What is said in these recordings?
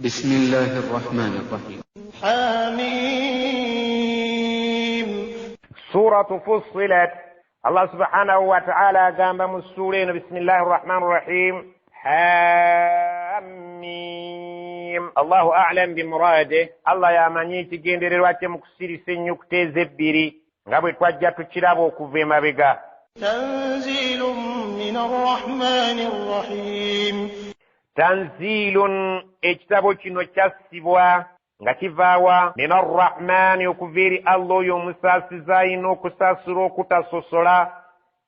بسم الله الرحمن الرحيم. حميم. Suratu Fussilat. Allah subhanahu wa ta'ala agamba mu ssuula eno, bismillahi rrahmani rrahim, Hamim. Allahu a'lam bimurade, Allah yamanyi ekigendererwa kye mu kusirisa ennyukuta ezebbiri nga bwe twajja tukiraba okuva emabega. تنزيل من الرحمن الرحيم. Tanziilun, ekitabo kino kyassibwa nga kivaawa min arrahmaani, okuva eri Allah oyo omusaasizi ayina okusaasira okutasosola,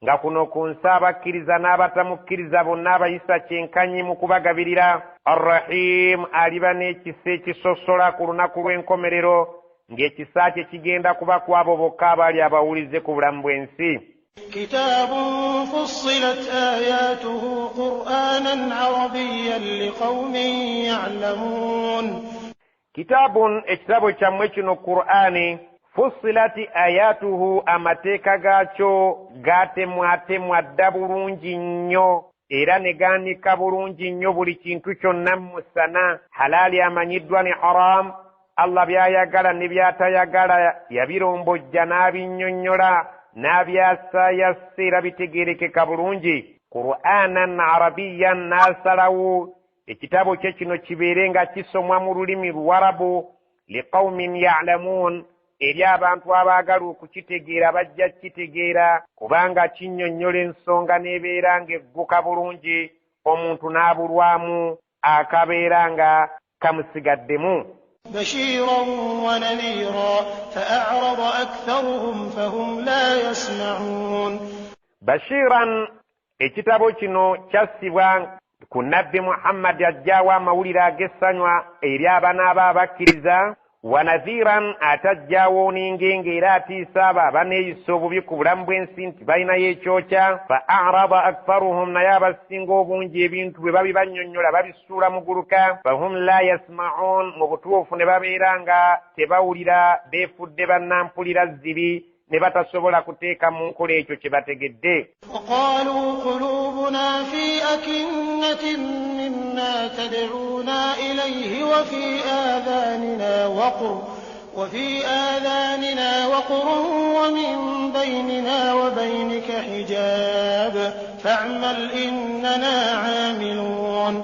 nga kuno ku nsi abakkiriza n'abatamukkiriza bonna abayisa kyenkanyi mu kubagabirira. Arrahim, aliba n'ekisa ekisosola ku lunaku lw'enkomerero, ng'ekisa kye kigenda kuba ku abo bokka abaali abawulize ku bulamu bw'ensi. كتاب فصلت آياته قرآنا عربيا لقوم يعلمون. Kitaabun, ekitabo kyammwe kino Qur'ani, fusilati ayatuhu, amateeka gaakyo gaatemwatemwa dda bulungi nnyo era ne gaanika bulungi nnyo buli kintu kyonna mu musana, halaali amanyiddwa ne haramu, Allah by'ayagala ne by'atayagala yabirombojja n'abinnyonnyola n'abyasaayasa era bitegeerekeka bulungi. Qur'anan arabiyan, n'asalawo ekitabo kye kino kibeere nga kisomwa mu lulimi luwarabu, liqaumin ya'lamuun, eri abantu abaagala okukitegeera bajja kukitegeera, kubanga kinnyonnyola ensonga n'ebeera ng'egguka bulungi, omuntu n'abulwamu akabeera nga kamusigaddemu. بشيرا ونذيرا فأعرض أكثرهم فهم لا يسمعون. Bashiran, ekitabo kino kyassibwa ku Nabbi Muhammadi ajjawo amawulire ag'essanywa eri abanaaba abakkiriza, wa nadhiran, ate ajjawo oninge ng'era atiisa abo abaneeyisa obubi ku bulamu bw'ensi nti balinayo ekyokya. Fa arada aktharuhum, naye abasinga obungi ebintu bwe babibannyonnyola babisuula muguluka. Fahum la yasma'un, mu butuufu ne babeera nga tebawulira, beefudde bannampulira zzibi ne batasobola kuteeka mu nkola ekyo kye bategedde. وقالوا قلوبنا في أكنة مما تدعونا إليه وفي آذاننا وقر ومن بيننا وبينك حجاب فاعمل إننا عاملون.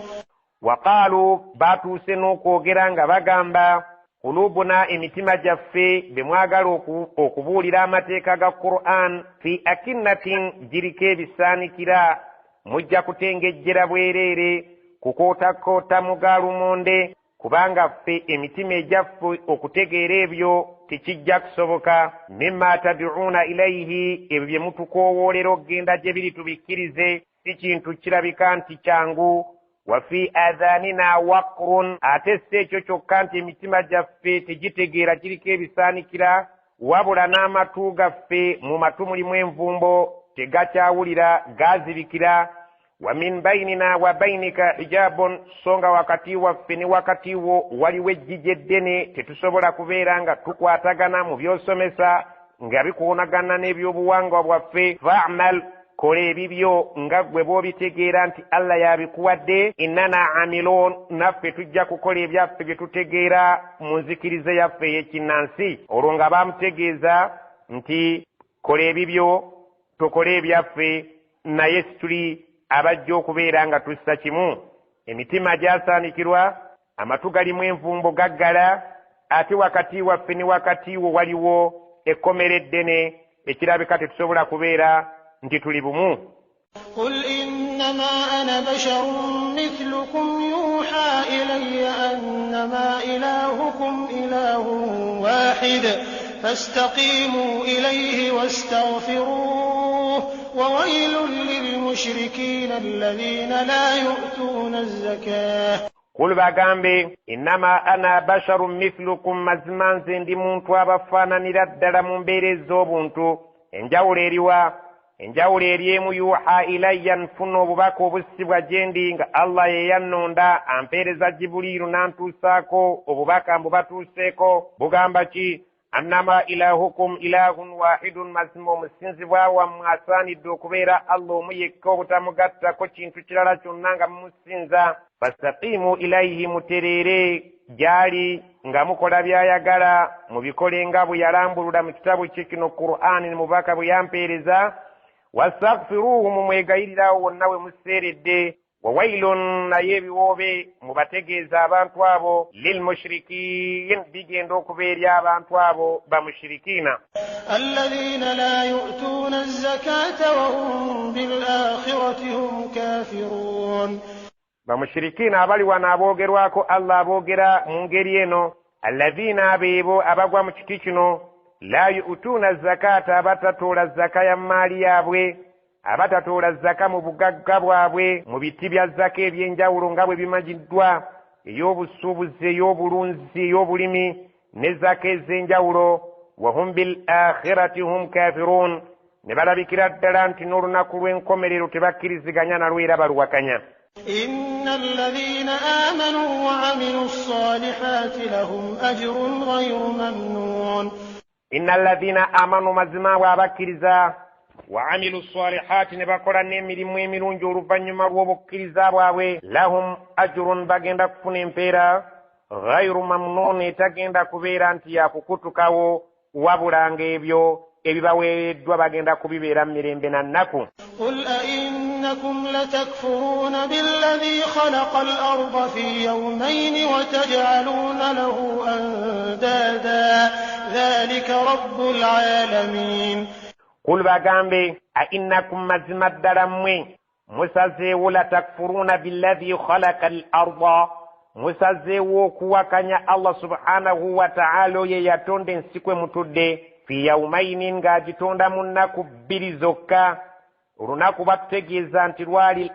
Waqaalu, baatuuse n'okwogera nga bagamba, kulubuna, emitima gyaffe be mwagala okubuulira amateeka ga Qur'an, fi akinnatin, giriko ebisaanikira, mujja kutengejjera bwereere kukootakoota mu gaalumonde, kubanga ffe emitima egyaffe okutegeera ebyo tekijja kusoboka. Mimma tad'uuna ilaihi, ebyo bye mutukoowoolera okugenda gye biri tubikkirize si kintu kirabika nti kyangu. Wa fi adhanina waqrun, ate si ekyo kyokka nti emitima gyaffe tegitegeera kiriko ebisaanikira, wabula n'amatu gaffe, mu matu mulimu envumbo, tegakyawulira, gaazibikira. Wa min bainina wa bainika hijabun, so nga wakati waffe ne wakati wo waliwo ejjiji eddene, tetusobola kubeera nga tukwatagana mu by'osomesa nga bikoonagana n'ebyobuwangwa bwaffe. Fa'mal, kola ebibyo nga ggwe bw'obitegeera nti Allah yabikuwadde. Innana amilun, naffe tujja kukola ebyaffe bye tutegeera mu nzikiriza yaffe ey'ekinnansi. Olwo nga bamutegeeza nti kola ebibyo, tukole ebyaffe, naye situli abajja okubeera nga tussa kimu. Emitima gyasaanikirwa, amatu galimu envumbo gaggala, ate wakati waffe ne wakati wo waliwo ekkomera eddene ekirabika tetusobola kubeera nti tuli bumu. قل إنما أنا بشر مثلكم يوحى إلي أنما إلهكم إله واحد فاستقيموا إليه واستغفروه وويل للمشركين الذين لا يؤتون الزكاة. Kul, bagambe, innama ana basharun mithlukum, mazima nze ndi muntu abafaananira ddala mu mbeera ez'obuntu. Enjawulo eriwa? Enjawulo eri emu, yuha ilayya, nfuna obubaka obussibwa gye ndi nga Allah ye yannonda, ampeereza Jibuliiru n'antuusaako obubaka mbubatuuseeko. Bugamba ki? Annama ilahukum ilahun wahidun, mazima omusinzibwa wammwe asaanidde okubeera Allah omu yekka obutamugattako kintu kirala kyonna nga mumusinza. Fastaqimu ilaihi, mutereere gy'ali nga mukola by'ayagala, mubikole nga bwe yalambulula mu kitabo kye kino Qur'ani ne mubaka bwe yampeereza. Wastaghfiruhu, mumwegayirirawo wonna we museeredde. Wawailun, naye ebiwoobe mubategeeza abantu abo, lilmushrikiin, bigenda okuba eri abantu abo bamushirikiina. Alladhiina la yu'tuuna azzakaata wa hum bil-aakhirati hum kaafiruun. Bamushirikiina abali wano aboogerwako Allah aboogera mu ngeri eno, alladhiina abeebo abagwa mu kiti kino, la yu'tuuna zakaata, abatatoola zaka ya mmaali yaabwe, abatatoola zaka mu bugagga bwabwe mu biti bya zaka eby'enjawulo nga bwe bimanyiddwa, ey'obusuubuzi, ey'obulunzi, ey'obulimi ne zaka ez'enjawulo. Wahum bil akhirati hum kafirun, ne balabikira ddala nti n'olunaku lw'enkomerero tebakkiriziganya nalwo era baluwakanya. Inna alladhina amanu wa amilu ssalihati lahum ajrun ghayru mamnun. Inna alladhina amanu, mazima abo abakkiriza, wa amilu ssalihati, ne bakola n'emirimu emirungi oluvannyuma lw'obukkiriza bwabwe, lahum ajrun, bagenda kufuna empeera, ghayru mamnun, etagenda kubeera nti yakukutukawo, wabula ng'ebyo ebibaweereddwa bagenda kubibeera mu mirembe na nnaku. Qul ainnakum latakfuruuna billadhi khalaqa al-arda fi yawmayni wa taj'aluuna lahu andada dhalika rabbul alamin. Qul, bagambe, ainnakum, mazima ddala mmwe musazeewo, latakfuruuna billadhi khalaqa al-arda, musazeewo okuwakanya Allah subhanahu wa ta'ala oyo eyatonda ensi kwe mutudde, fi yawmaini, ng'agitonda mu nnaku bbiri zokka. Olunaku batutegeeza nti lwali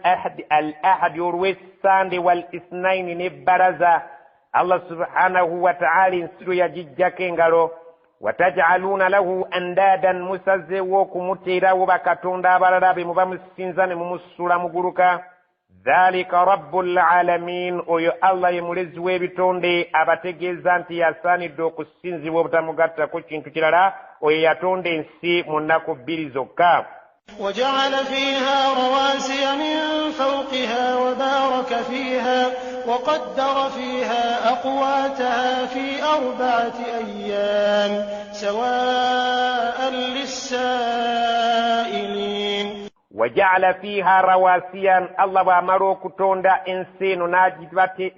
al ahadi olw'essande, wal ithnaini n'ebbalaza. Allah subhanahu wa ta'ala ensi lwe yagijjako engalo. Watajaluuna lahu andaadan, musazeewo okumuteerawo bakatonda abalala be muba musinza ne mumusuula muguluka. Dhalika rabbul alamin, oyo Allah ye mulezi w'ebitonde, abategeeza nti yasaanidde okusinzibwa obutamugattako kintu kirala, oyo yatonda ensi mu nnaku bbiri zokka. وجعل فيها رواسي من فوقها وبارك فيها وقدر فيها أقواتها في 4 أيام سواء للسائلين. وجعل فيها رواسيا, Allah bw'amala okutonda ensi eno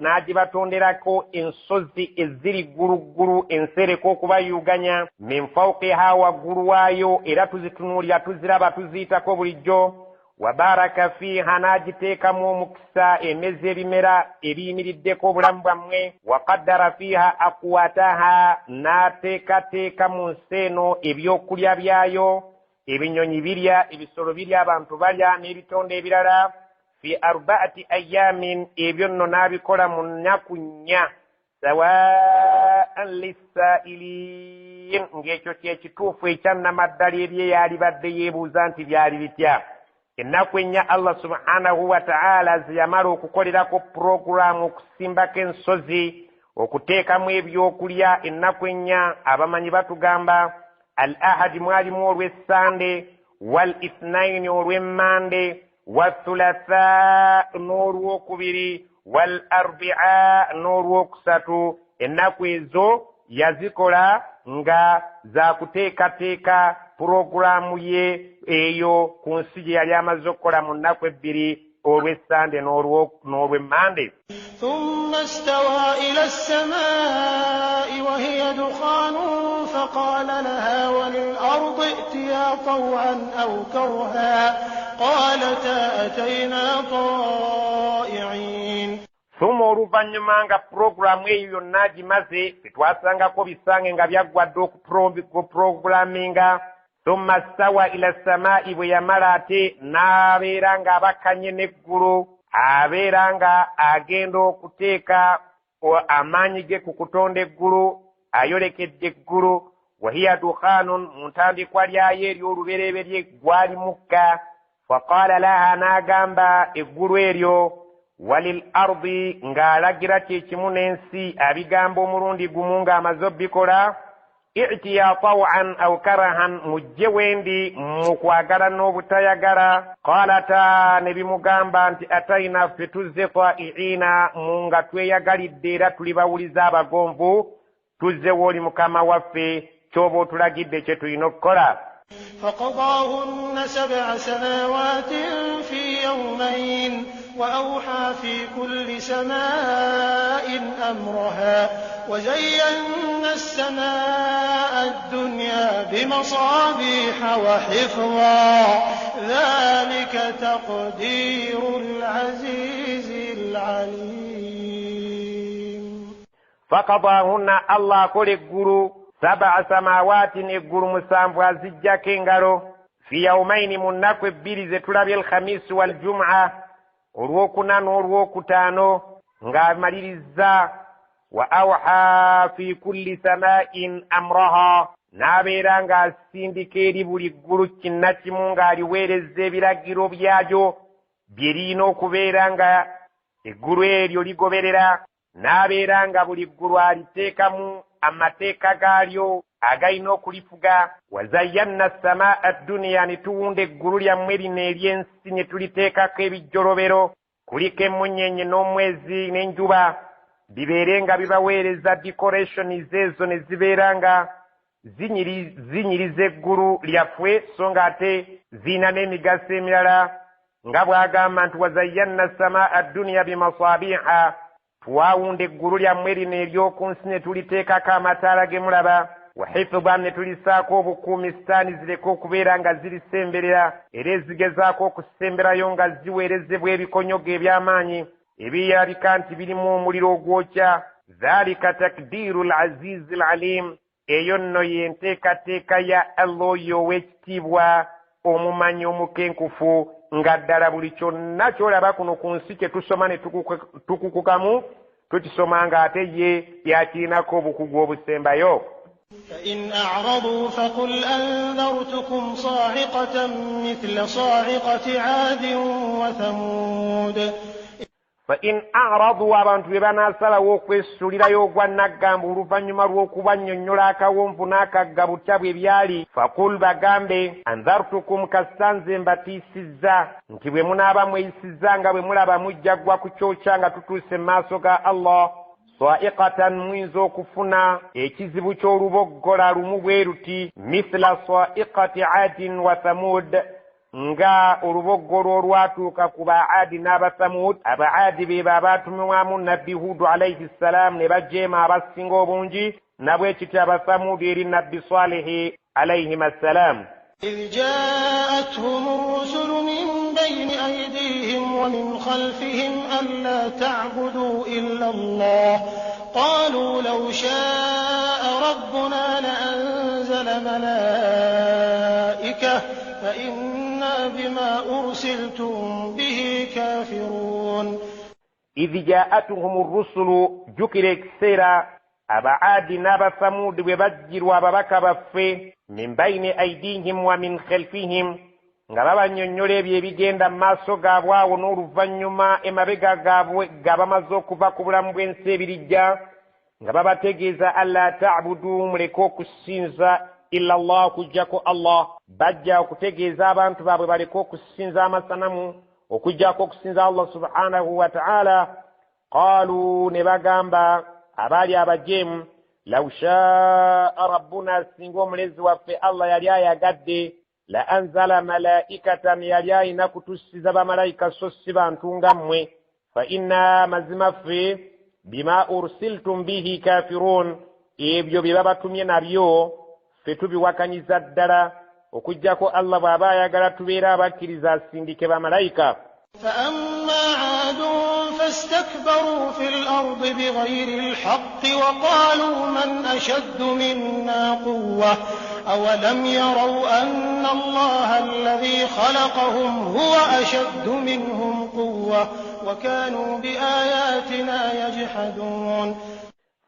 n'agibatonderako ensozi eziri gguluggulu ensereko okubayuganya, min fawqiha, waggulu waayo, era tuzitunuulira tuziraba tuziyitako bulijjo. Wabaraka fiiha, n'agiteekamu omukisa emeza ebimera ebiyimiriddeko obulamu bwammwe. Waqaddara fiiha aqwataha, n'ateekateeka mu nsi eno ebyokulya byayo, ebinyonyi birya, ebisolo birya, abantu balya n'ebitonde ebirala. Fi 4 ayamin, ebyo nno n'abikola mu nnaku nnya, sawaan lissaa'iliin, ng'ekyo kye kituufu ekyannamaddala eri eyalibadde yeebuuza nti byali bitya. Ennaku ennya Allah subhanahu wa ta'ala ze yamala okukolerako puroguraamu okusimbako ensozi, okuteekamu ebyokulya. Ennaku ennya abamanyi batugamba al ahadi mwalimu olw'essande, wal ithnaini olw'emmande, wathulatha n'olwokubiri, wal arbi'a n'olwokusatu. Ennaku ezo yazikola nga zakuteekateeka puroguraamu ye eyo ku nsi gye yali amaze okukola mu nnaku ebbiri, olw'essande n'olw'emmande. Thumma stawa ila as-samaa'i wa hiya dukhanun faqala laha wa lil-ardi i'tiya taw'an aw karhan qalata atayna ta'i'in. Thumma, oluvannyuma nga puroguraamu eyo yonna agimaze, tetwasangako bisange nga byaggwa dda okuproguraminga. Thumma stawa ila as-samaa'i, bwe yamala ate n'abeera ng'abakanye n'eggulu, abeera nga agenda okuteeka amaanyi ge ku kutonda eggulu, ayolekedde eggulu. Wahiya dukhanun, mu ntandikwa lyayo ery'olubereberye gwali mukka. Faqaala laha, n'agamba eggulu eryo, walil ardi, ng'alagira kye kimu n'ensi, abigamba omulundi gumu ng'amaze obbikola, Itiya tawan aw karahan, mujje wendi mu kwagala n'obutayagala. Qalata, ne bimugamba nti ataina, ffe tuzze taiina, mu nga tweyagalidde era tuli bawuliza abagonvu, tuzze wooli mukama waffe, ky'oba otulagidde kye tulina okukola. فقضاهن 7 سماوات في يومين وأوحى في كل سماء أمرها وزينا السماء الدنيا بمصابيح وحفظا ذلك تقدير العزيز العليم. فقضاهن الله كل الجرو 7 samawati eggulu 7 azijjako engalo fi yaumaini, mu nnaku ebbiri ze tulabye alhamisi waljumua, olwokuna n'olwokutaano, ng'amalirizza. Wa awha fi kulli samain amraha, n'abeera ng'asindika eri buli ggulu kinna kimu ng'aliweereza ebiragiro byalyo bye lirina okubeera nga eggulu eryo ligoberera, n'abeera nga buli ggulu aliteekamu amateeka gaalyo agalina okulifuga. Wazayyanna samaa adduniya, ne tuwunda eggulu lyammwe lino ery'ensi ne tuliteekako ebijjolobero, kuliko emmunyeenye n'omwezi n'enjuba, bibeere nga bibaweereza decorations ezo ne zibeera nga zinyiriza eggulu lyaffe, so ng'ate zirina n'emigaso emirala, nga bw'agamba nti wazayyanna samaa adduniya bimasabiha, twawunda eggulu lyammwe lino ery'oku nsi ne tuliteekako amataala ge mulaba, wahifidhan, ne tulisaako obukuumi sitaani zireke okubeera nga zirisemberera, era ezigezaako okusemberayo nga ziweerezebwa ebikonyogo eby'amaanyi ebirabika nti birimu omuliro ogwokya. Dhalika takdiiru al-aziizi al-aliim, eyo nno y'enteekateeka ya Allah oyo ow'ekitiibwa omumanyi omukenkufu, nga ddala buli kyonna ky'olaba kuno ku nsi kye tusoma ne tukukukamu tukisoma ng'ate ye yakirinako obukugu obusembayo. فإن أعرضوا فقل أنذرتكم صاعقة مثل صاعقة عاد وثمود. فإن أعرضوا, abantu bwe banaasalawo okwesuulirayo ogwa naggamba oluvannyuma lw'okubannyonnyola akawonvu n'akagga butya bwe byali, fakul, bagambe, anzartukum, kasita nze mbatiisizza nti bwe munaaba mweyisizza nga bwe mulaba mujja ggwa ku kyokya nga tutuuse mu maaso ga Allah, saiqatan, muyinza okufuna ekizibu ky'oluboggola lumu bwe luti, mithla saiqati adin wa thamud, nga oluboggolo olwatuuka ku baadi n'abathamud. Abaadi be baabatumibwamu nabbi Hudu alaihi ssalaamu ne bajeema abasinga obungi, nabwe kityo abathamudu eri nabbi Salihi alaihim assalaamu. إذ جاءتهم الرسل من بين أيديهم ومن خلفهم ألا تعبدوا إلا الله قالوا لو شاء ربنا لأنزل ملائكة فإنا بما أرسلتم به كافرون. إذ جاءتهم الرسل, jjukira ekiseera abaadi n'abathamuudi bwe bajjirwa ababaka baffe, min bayini aidihim wa min khalfihim, nga babannyonnyola ebyo ebigenda mu maaso gaabwe awo n'oluvannyuma emabega gaabwe nga bamaze okuva ku bulamu bw'ensi ebirijja, nga babategeeza alla tabudu, muleke okusinza illa Allah, okuggyako Allah. Bajja okutegeeza abantu baabwe baleke okusinza amasanamu, okuggyako okusinza Allah subhanahu wa ta'ala. Qaalu, ne bagamba abaali abajeemu, law shaa rabbuna, singa omulezi waffe Allah yali ayagadde, la anzala malaikatan, yali ayina kutussiza bamalayika so si bantu nga mmwe, fa inna, mazima ffe, bima ursiltum bihi kafirun, ebyo bye babatumye nabyo ffe tubiwakanyiza ddala, okuggyako Allah bw'aba ayagala tubeere abakkiriza asindike bamalayika. فأما عاد فاستكبروا في الأرض بغير الحق وقالوا من أشد منا قوة أولم يروا أن الله الذي خلقهم هو أشد منهم قوة وكانوا بآياتنا يجحدون.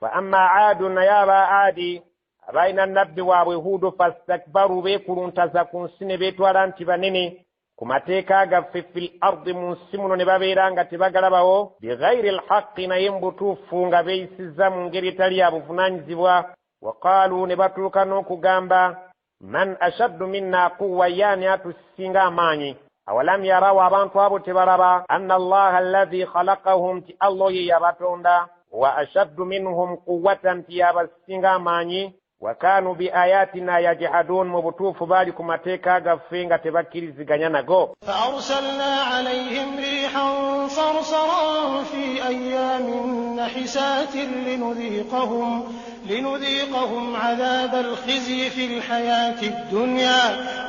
فأما عاد, naye aba Aadi abalina nabbi waabwe Huudu, fastakbaru, beekuluntaza ku nsi ne beetwala nti banene ku mateeka gaffe, fil ardi, mu nsi muno ne babeera nga tebagalabawo, bighairi lhaqi, naye mu butuufu nga beeyisizza mu ngeri etali ya buvunaanyizibwa. Waqaalu, ne batuuka n'okugamba, man ashaddu minna quwwa, yaani atusinga amaanyi? Awalam yaraw, abantu abo tebalaba, anna Allaha alladhi khalaqahum, nti Allah oyo yabatonda, wa ashaddu minhum quwwatan, nti yabasinga amaanyi. Wa kaanu bi ayatina yajhadun, mu butuufu baali ku mateeka gaffe nga tebakkiriziganya nago. Fa arsalna alayhim rihan sarsaran fi ayyamin nahisatin linudhiqahum adhaba alkhizyi fi lhayati ddunya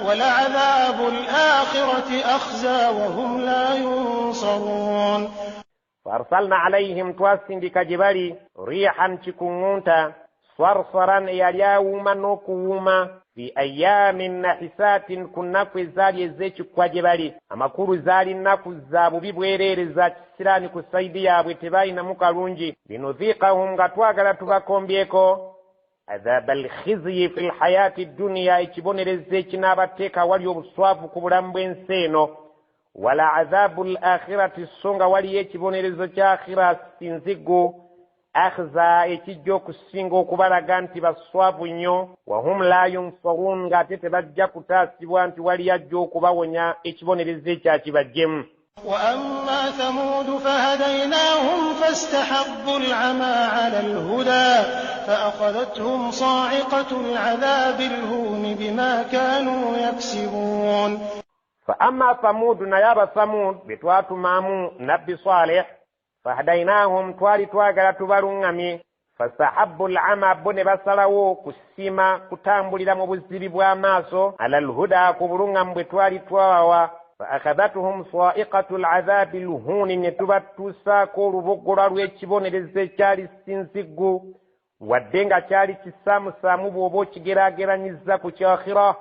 wal'adhabu alakhirati akhza wa hum la yunsarun. Fa arsalna alayhim, twasindika gye bali, rihan, kikuŋŋunta, sarsaran, eyali awuuma n'okuwuuma, fi ayamin nahisatin, ku nnaku ezaali ez'ekikwa gye bali. Amakulu zaali nnaku za bubi bwereere za kisiraani ku sayidi yaabwe, tebalinamu kalungi. Linudhiqahum, nga twagala tubakombyeko, adhaba alkhizyi fi lhayati dduniya, ekibonerezo ekinaabateeka awali obuswavu ku bulamu bw'ensi eno. Wala adhabu l akhirati, so nga waliyo ekibonerezo kya akhira sinzigu, akhza, ekijja okusinga okubalaga nti baswavu nnyo. Wahum la yunsarun, ng'ate tebajja kutaasibwa nti wali ajja okubawonya ekibonerezo ekyakibajjemu. Wa amma thamudu fahadaynahum fastahabbu al'ama 'ala al-huda faakhadhathum sa'iqatu al'adhabi al-huni bima kanu yaksibun. Fa amma thamudu, naye abathamud be twatumamu Nabbi Saleh, fahadainahum, twali twagala tubaluŋŋamye, fastahabbu al'ama, bo ne basalawo kusiima kutambulira mu buzibi bw'amaaso, ala alhuda, ku buluŋŋamu bwe twali twabawa. Fa akhadhatuhum sa'iqatu al'adhabi alhuni, ne tubatuusaako olubogolwa lw'ekibonerezo ekyali sinziggu, wadde nga kyali kisaamusaamu bw'oba okigeraageranyiza ku kyakhira,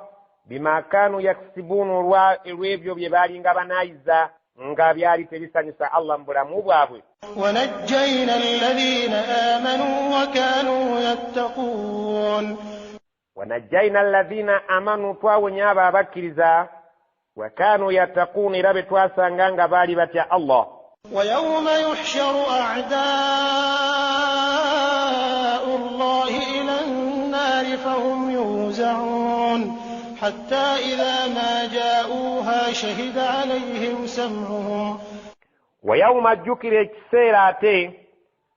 bima kaanu yaksibuuna, olw'ebyo bye baalinga banaayiza nga byali tebisanyusa Allah mu bulamu bwabwe. Wanajjayna alladhina amanu wa kanu yattaqun. Wanajjayna alladhina amanu, twawonya abo abakkiriza, wa kanu yattaqun, era be twasanga nga baali batya Allah. Wa yawma yuhsharu a'da'u Allahi ila an-nari fahum yuza'un hatta idha ma ja'uha shahida alayhim sam'uhum. Wa yawma, jjukira ekiseera ate,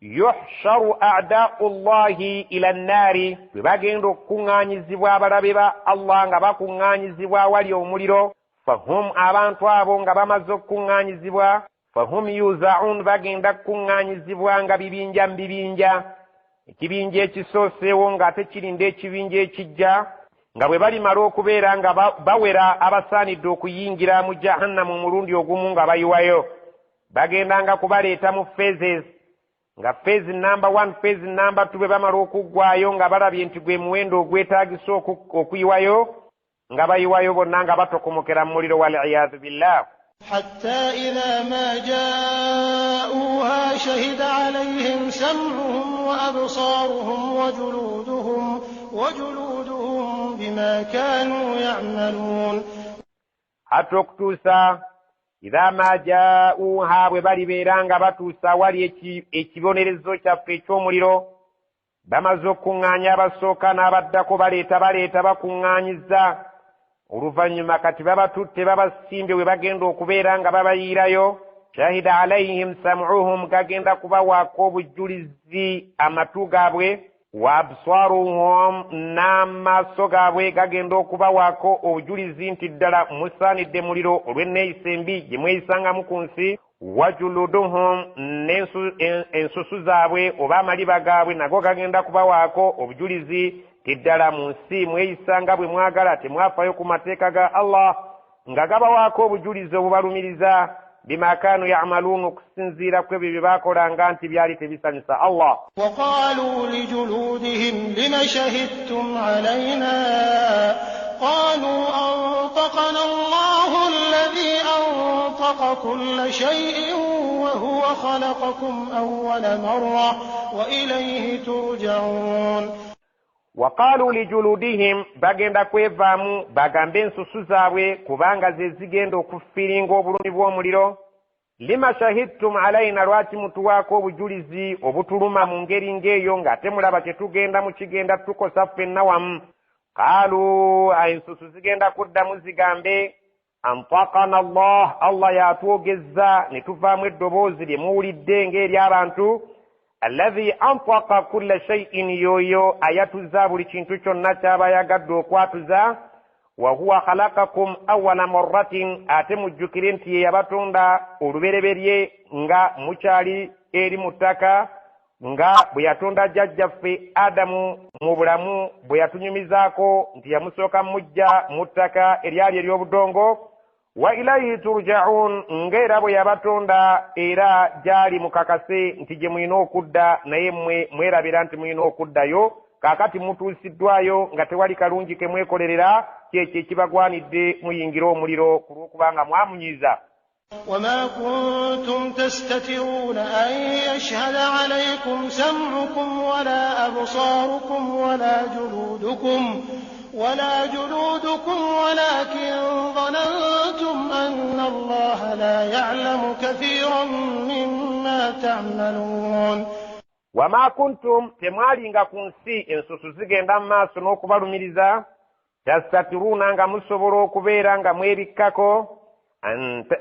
yuhsharu a'da'u Allahi ila nnaari, bwe bagenda okukuŋŋaanyizibwa abalabe ba Allah nga bakuŋŋaanyizibwa awali omuliro. Fahum, abantu abo nga bamaze okukuŋŋaanyizibwa, fahum yuzaun, bagenda kukuŋŋaanyizibwa nga bibinja mu bibinja, ekibinja ekisooseewo ng'ate kirinda ekibinja ekijja, nga bwe balimala okubeera nga bawera abasaanidde okuyingira mu jahannamu omulundi ogumu nga bayiwayo, bagendanga kubaleeta mu phases, nga phase number 1, phase number 2, bwe bamala okuggwayo nga balabye nti gwe muwendo ogwetaagisa okuyiwayo, nga bayiwayo bonna nga batokomokera mu muliro, waliyadhu billah. Hatta idha ma ja'uha shahida alayhim sam'uhum wa absaruhum wa juluduhum bima kanu ya'malun. Hatta okutuusa idha ma ja'uha, bwe balibeera nga batuusa awali ekibonerezo kyaffe eky'omuliro, bamaze okukuŋŋaanya abasooka n'abaddako, baleeta bakuŋŋaanyiza, oluvannyuma kati babatutte babasimbye we bagenda okubeera nga babayiirayo. Shahida alayhim sam'uhum, gagenda kubawaako obujulizi amatu gaabwe, wa absaruhum, n'amaaso gaabwe gagenda okubawaako obujulizi nti ddala musaanidde muliro olw'enneeyisa embi gye mweyisangamu ku nsi. Wajuluduhum, n'ensusu zaabwe oba amaliba gaabwe nago gagenda kubawaako obujulizi nti ddala mu nsi mweyisanga bwe mwagala, temwafayo ku mateeka ga Allah, nga gabawaako obujulizi obubalumiriza bima kaanu ya'maluun, okusinziira ku ebyo bye baakolanga nti byali tebisanyusa Allah. Wa qaalu lijuluudihim lima shahidtum alayna qaalu antaqana Allahu alladhi antaqa kulla shay'in wa huwa khalaqakum awwala marra wa ilayhi turja'un. Wa qaalu lijuludihim, bagenda kwevaamu bagambe ensusu zaabwe kubanga ze zigenda okufiiringa obulumi bw'omuliro. Lima shahidtum alaina, lwaki mutuwaako obujulizi obutuluma mu ngeri ng'eyo ng'ate mulaba kyetugenda mu kigenda tukosa ffenna wamu? Qaalu, ensusu zigenda kuddamu zigambe, antakana Allah, Allah yatwogezza ne tuvaamu eddoboozi lye muwulidde ng'ery'abantu. Allazi antaka kulla shay'in, yoyo ayatuza buli kintu kyonna ky'aba ayagadde okwatuza. Wa huwa khalaqakum awwala marratin, ate mujjukire nti ye yabatonda olubereberye nga mukyali eri mu ttaka, nga bwe yatonda jjajjaffe Adamu mu bulamu bwe yatunyumizaako nti yamusooka mujja mu ttaka eryali ery'obudongo. Wa ilaihi turja'un, ng'era bwe yabatonda era gy'ali mukakase nti gye mulina okudda, naye mmwe mwerabira nti mulina okuddayo. Kaakati mutuusiddwayo nga tewali kalungi ke mwekolerera, kyekyo ekibagwanidde muyingire omuliro ku lw'okubanga mwamunyiiza. وما كنتم تستترون أن يشهد عليكم سمعكم ولا أبصاركم ولا جلودكم ولكن ظننتم أن الله لا يعلم كثيرا مما تعملون. وما kuntum, temwalinga ku nsi ensusu zigenda mu maaso n'okubalumiriza, tastatiruna, nga musobola okubeera nga mwebikkako,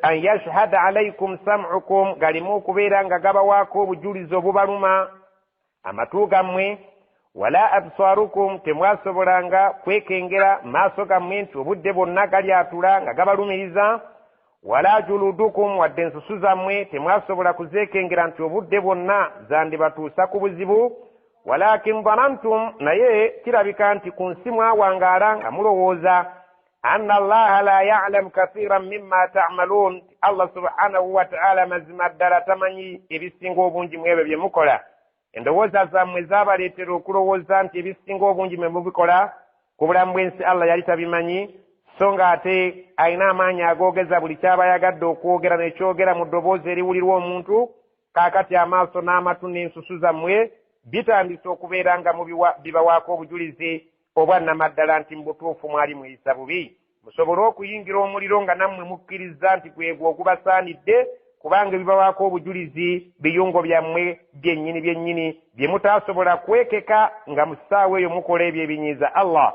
an yashhada alaikum sam'ukum, galimu okubeera nga gabawaako obujulizi obubaluma amatu gammwe, wala absarukum, temwasobolanga kwekengera maaso gammwe nti obudde bwonna galyatula nga gabalumiriza, wala juludukum, wadde ensusu zammwe temwasobola kuzeekengera nti obudde bwonna zandibatuusa ku buzibu. Walakin dhanantum, naye kirabika nti ku nsi mwawangaala nga mulowooza, anna allaha la ya'lamu kathiran mimma ta'malun, Allah subhanahu wa ta'ala mazima ddala tamanyi ebisinga obungi mu ebyo bye mukola. Endowooza zammwe zaabaleetera okulowooza nti ebisinga obungi mwe mubikola ku bulamu bw'ensi Allah yali tabimanyi, so ng'ate alina amaanyi agoogeza buli ky'aba ayagadde okwogera nekyogera mu ddoboozi eriwulirwa omuntu. Kaakati amaaso n'amatu n'ensusu zammwe bitandise okubeera nga bibawaako obujulizi obwannamaddala nti mu butuufu mwali mweyisa bubi, musobole okuyingira omuliro nga nammwe mukkiriza nti gwegwo ogubasaanidde, kubanga ebibawaako obujulizi biyungo byammwe byennyini byennyini bye mutaasobola kwekeka nga mu ssaawa eyo mukola ebyo ebinyiiza Allah.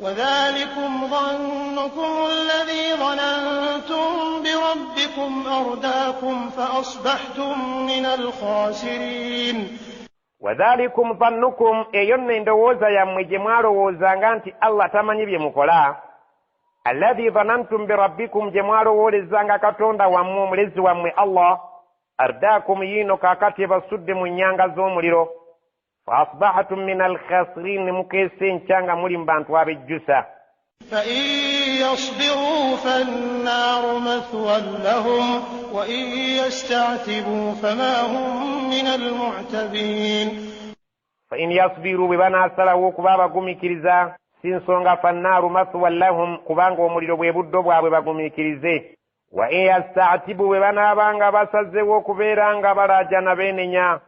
وذلكم ظنكم الذي ظننتم بربكم أرداكم فأصبحتم من الخاسرين. وذلكم ظنكم, eyo nno endowooza yammwe gye mwalowoozanga nti Allah tamanyi bye mukola, alladhi dhanantum birabbikum, gye mwalowoolezanga Katonda wammwe omulezi wammwe Allah, ardaakum, yiino kaakati ebasudde mu nnyanga z'omuliro, fa asbahatum min alkhasirin, mukeese enkya nga muli mu bantu abejjusa. Fa in yasbiru fannaaru mathwan lahum wa in yasta'tibu fama hum min almu'tabin. Fa in yasbiru, bwe banaasalawo okuba abagumiikiriza, si nsonga, fannaaru mathwan lahum, kubanga omuliro bwe buddo bwabwe bagumiikirize. Wa in yasta'tibu, bwe banaabanga basazeewo okubeera nga balaajana beenenya,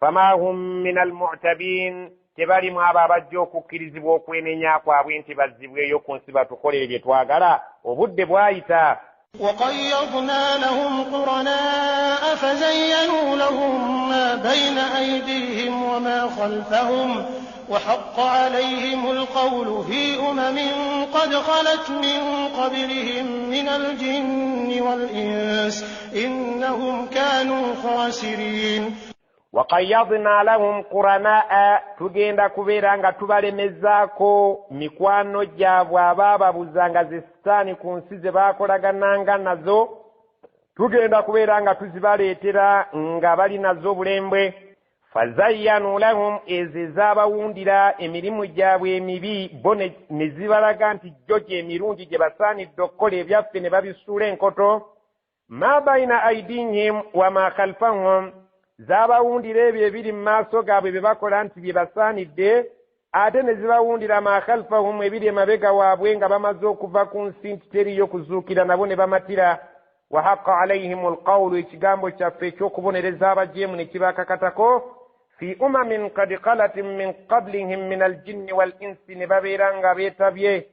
fama hum min almu'tabin, tebalimu abo abajja okukkirizibwa okwenenya kwabwe nti bazzibweyo ku nsi batukolere bye twagala, obudde bwayita. وقيضنا لهم قرناء فزينوا لهم ما بين أيديهم وما خلفهم وحق عليهم القول في أمم قد خلت من قبلهم من الجن والإنس إنهم كانوا خاسرين. وقيضنا لهم قرناء, tugenda kubeera nga tubalemezaako mikwano gyabwe abaababuzanga ze sitaani ku nsi ze baakolagananga nazo, tugenda kubeera nga tuzibaleetera nga bali nazo obulembwe. Fazayyanu lahum, ezo ezaabawundira emirimu gyabwe emibi bo ne zibalaga nti jjo gyemirungi gye basaanidde okukola ebyaffe ne babisuula enkoto. Ma baina aidihim wa ma khalfahum, zaabawundira ebyo ebiri mu maaso gaabwe bye bakola nti bye basaanidde, ate ne zibawundira ma khalfahum, ebiri emabega waabwe nga bamaze okuva ku nsi nti teriyo kuzuukira, nabo ne bamatira. Wa haqqa alaihim alqawlu, ekigambo kyaffe ekyokubonereza abajeemu ne kibakakatako. Fi umamin qad khalat min qablihim min aljinni wal insi, ne babeera nga beetabye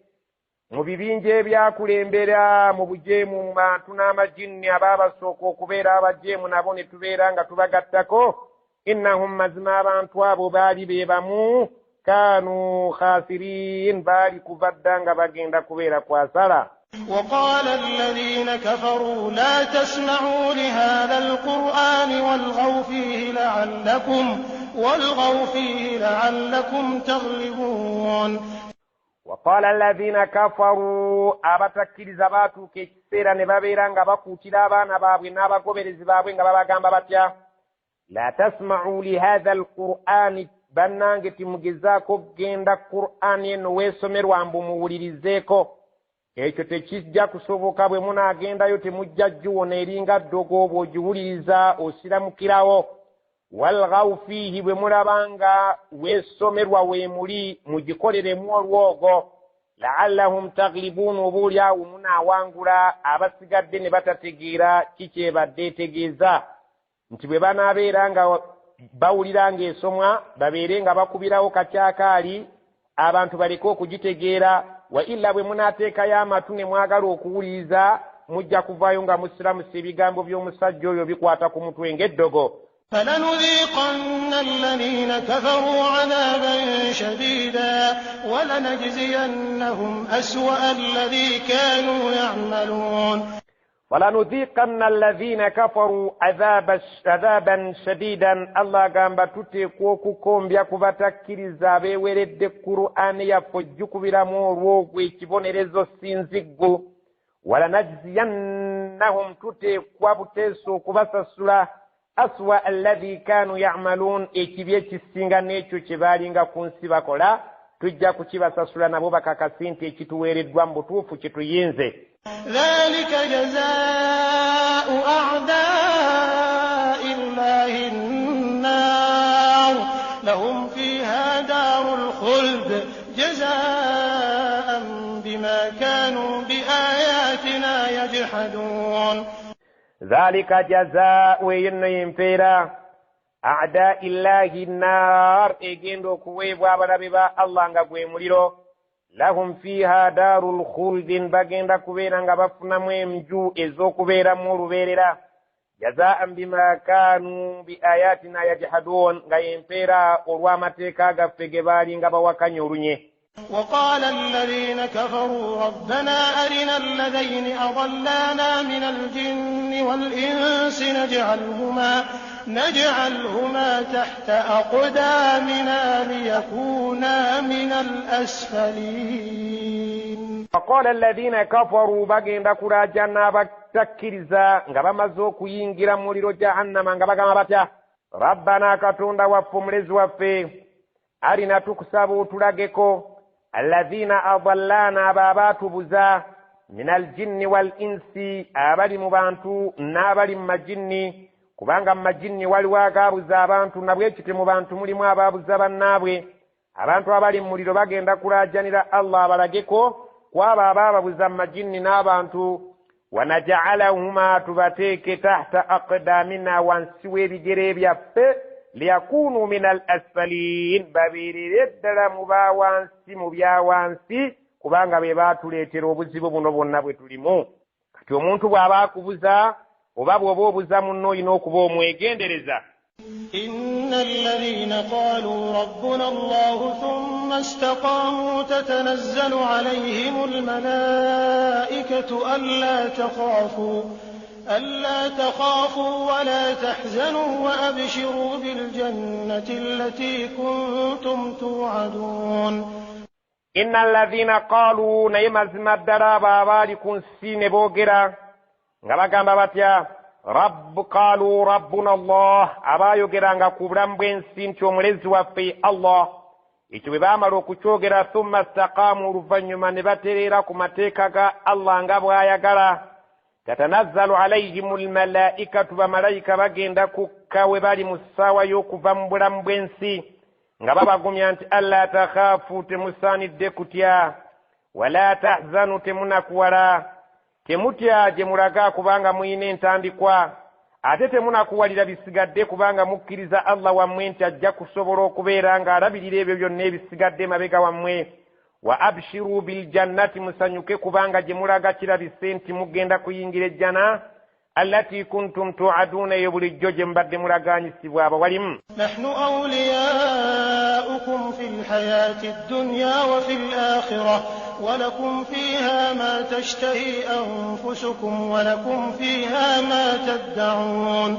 Mu bibinja ebyakulembera mu bujeemu mu bantu n'amajinni abaabasooka okubeera abajeemu nabo ne tubeera nga tubagattako. Innahum, mazima abantu abo baali be bamu, kaanu khasirin, baali kuva dda nga bagenda kubeera kwasala. وقال الذين كفروا لا تسمعوا لهذا القرآن والغوا فيه لعلكم تغلبون. وقال الذين كفروا, abatakkiriza baatuuka ekiseera ne babeera nga bakuutira abaana baabwe n'abagoberezi baabwe nga babagamba batya? La tasma'u lihatha alqur'ani, bannange timugezaako kugenda Qur'ani eno weesomerwa mbu muwulirizeeko, ekyo tekijja kusoboka. Bwe munaagendayo temujja giwona, eringa ddogo, bw'ogiwuliriza osiramukirawo. Walghaw fiihi, bwe mulaba nga weesomerwa weemuli mugikoleremu olwogo. Laallahum taglibuun, oba oli awo munaawangula abasigadde ne batategeera kikyebadde etegeeza, nti bwe banaabeera nga bawulira ng'esomwa babeere nga bakubirawo kakyakaali abantu baleke okugitegeera. Wa illa bwe munaateekayo amatu ne mwagala okuwuliriza mujja kuvaayo nga musiramusa ebigambo by'omusajja oyo bikwata ku mutwe ng'eddogo. فلنذيقن الذين كفروا عذابا شديدا ولنجزينهم أسوأ الذي كانوا يعملون. فلنذيقن الذين كفروا عذابا شديدا, Allah agamba tuteekwa okukombya ku batakkiriza abeeweredde Qur'ani yaffe ojjukubiramu olwogwo ekibonerezo sinziggu. Walanajziyannahum, tuteekwa buteesa okubasasula aswa alladhi kanu ya'malun, ekibi ekisinga n'ekyo kye baalinga ku nsi bakola tujja kukibasasula nabo bakakasi nti ekituweereddwa mu butuufu kituyinze. Dhalika jazaa'u a'daa'i llahi nnar lahum fiha darul khuld jazaa'an bima kanu biayatina yajhadun. Dhalika jazaa'u, eyo nno y'empeera, a'daa'i llahi nnar, egenda okuweebwa abalabe ba Allah nga gwe muliro. Lahum fiha darul khuldin, bagenda kubeera nga bafunamu enju ez'okubeeramu olubeerera. Jazaan bima kanu biayatina yajhadun, nga y'empeera olw'amateeka gaffe ge baalinga bawakanya olunye. وقال الذين كفروا ربنا أرنا الذين أضلانا من الجن والإنس نجعلهما تحت أقدامنا ليكونا من الأسفلين. وقال الذين كفروا, bagenda kulaajana abatakkiriza nga bamaze okuyingira mu muliro jahannama nga bagamba batya? Rabbana, Katonda waffe omulezi waffe, arina, tukusaba otulageko, alladhina adallana, abo abaatubuza, min aljinni wal insi, abali mu bantu n'abali mu majinni, kubanga mu majinni waliwo agaabuza abantu, nabwekityo mu bantu mulimu abaabuza bannaabwe. Abantu abali mu muliro bagenda kulaajanira Allah abalageko kwabo abaababuza mu majinni n'abantu. Wanajaalahuma, tubateeke, tahta aqdamina, wansi w'ebigere byaffe, liyakunu min al asfalin, babeerere ddala mu bawansi mu byawansi, kubanga be baatuleetera obuzibu buno bwonna bwe tulimu. Kati omuntu bw'aba akubuza oba bw'oba obuza munno olina okuba omwegendereza. إن الذين قالوا ربنا الله ثم استقاموا تتنزل عليهم الملائكة ألا تخافوا ولا تحزنوا وأبشروا بالجنة التي كنتم توعدون. إن الذين قالوا, naye mazima ddala abo abaali ku nsi ne boogera nga bagamba batya? Qalu rabbuna Allah, abaayogeranga ku bulamu bw'ensi nti omulezi waffe Allah. Ekyo bwe baamala okukyogera, thumma staqaamu, oluvannyuma ne batereera ku mateeka ga Allah nga bw'ayagala. Tatanazzalu alayhimu almalaikatu, bamalayika bagenda kukka we bali mu ssaawa y'okuva mu bulamu bw'ensi nga babagumya nti alla takhaafu, temusaanidde kutya, wala tahzanu, temunakuwala, temutya gye mulaga kubanga muyina entandikwa, ate temunakuwalira bisigadde kubanga mukkiriza Allah wammwe nti ajja kusobola okubeera ng'alabirira ebyo byonna ebisigadde mabega wammwe. Wa abshiru biljannati, musanyuke kubanga gye mulaga kirabise nti mugenda kuyingira ejjana allati kuntum tuaduuna, eyo bulijjo gye mubadde mulaganyisibwa abawalimu. Nahnu awliyaukum fi lhayati ddunya wa fi lakhira walakum fiha ma tashtahi anfusukum walakum fiha ma taddaun.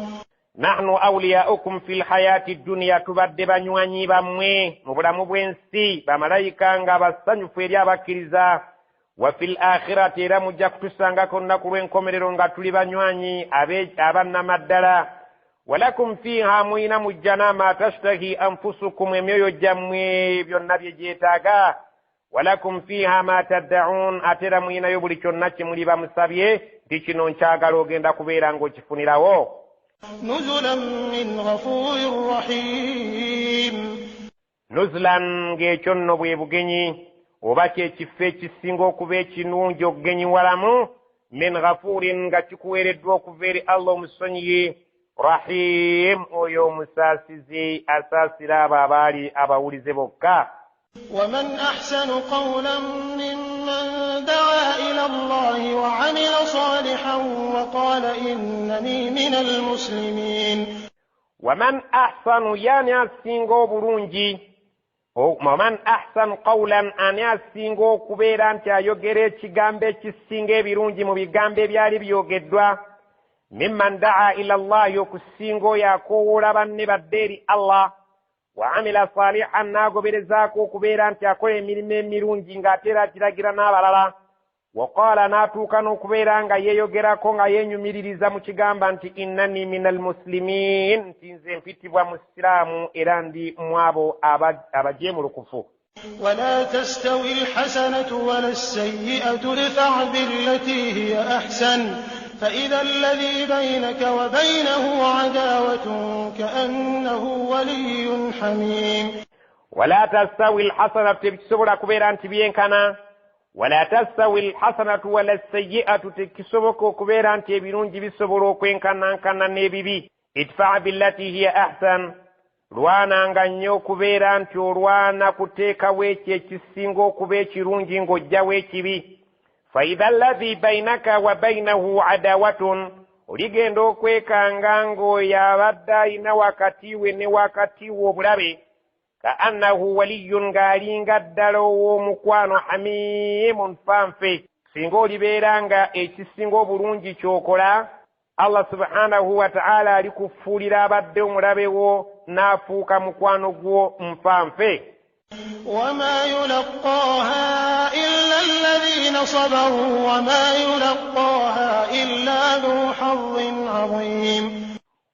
Nahnu awliyaukum fi lhayati dduniya, tubadde banywanyi bammwe mu bulamu bw'ensi, bamalayika nga basanyufu eri abakkiriza. Wa fi l akhirati, era mujja kutusangako olunaku lw'enkomerero nga tuli banywanyi abannamaddala. Walakum fiiha, muyina mujjana ma tashtahi anfusukum, emyoyo gyammwe byonna bye gyetaaga. Walakum fiiha ma taddaun, ate era muyinayo buli kyonna kye muli bamusabye nti kino nkyagala, ogenda kubeera ng'okifunirawo. Nuzulan min ghafurin rahim. Nuzulan, ng'ekyo nno bwe bugenyi oba kyekifo ekisinga okuba ekirungi okugenyiwalamu, min ghafurin, nga kikuweereddwa okuva eri Allah omusonyiyi, rahim, oyo omusaasizi asaasira abo abaali abawulize bokka. Waman ahsanu qawlan mimman daa ila Allahi wa amila salihan wa qala innani minal muslimin. Waman ahsanu, yaani asinga obulungi, waman ahsanu qawlan, ani asinga okubeera nti ayogera ekigambo ekisinga ebirungi mu bigambo ebyali byogeddwa, mimman daa ila Allahi, okusinga oyo akoowoola banne badde eri Allah, wa amila salihan, n'agoberezaako okubeera nti akola emirimu emirungi ng'ate era akiragira n'abalala, wa qaala, n'atuuka n'okubeera nga yeeyogerako nga yeenyumiririza mu kigamba nti innani min almuslimin, nti nze mpitibwa musiraamu era ndi mu abo abajeemulukufu. Wala tastawi alhasanatu wala alsayi'atu idfa' billati hiya ahsan faidha alladhi baynaka wa baynahu adawatun ka'annahu waliyyun hamim. Wala tastawi alhasanatu, tekisobola kubeera nti byenkana. Wala tastawi alhasanatu wala alsayi'atu, tekisoboka okubeera nti ebirungi bisobola okwenkanankana n'ebibi. Idfa' billati hiya ahsan, lwananga nnyo okubeera nti olwana kuteekawo ekyo ekisinga okuba ekirungi ng'ojjawo ekibi. Faidha alladhi bainaka wa bainahu adawatun, oligenda okwekanga ng'oyo abadde ayina wakati we ne wakati we obulabe, ka annahu waliyun, ng'alinga ddala ow'omukwano, hamimun, fanfe. Singa olibeera nga ekisinga obulungi ky'okola, Allah subhanahu wa ta'ala alikufuulira abadde omulabe wo n'afuuka mukwano gwo nfanfe. Wama yulaqaaha illa alladhina sabaru wama yulaqaaha illa dhu hazzin adhim.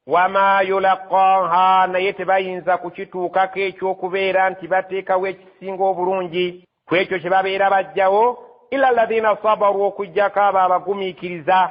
Wama yulaqaaha, naye tebayinza kukituukako eky'okubeera nti bateekawo ekisinga obulungi ku ekyo kye babeera bajjawo, illa alladhina sabaru, okuggyako abo abagumiikiriza.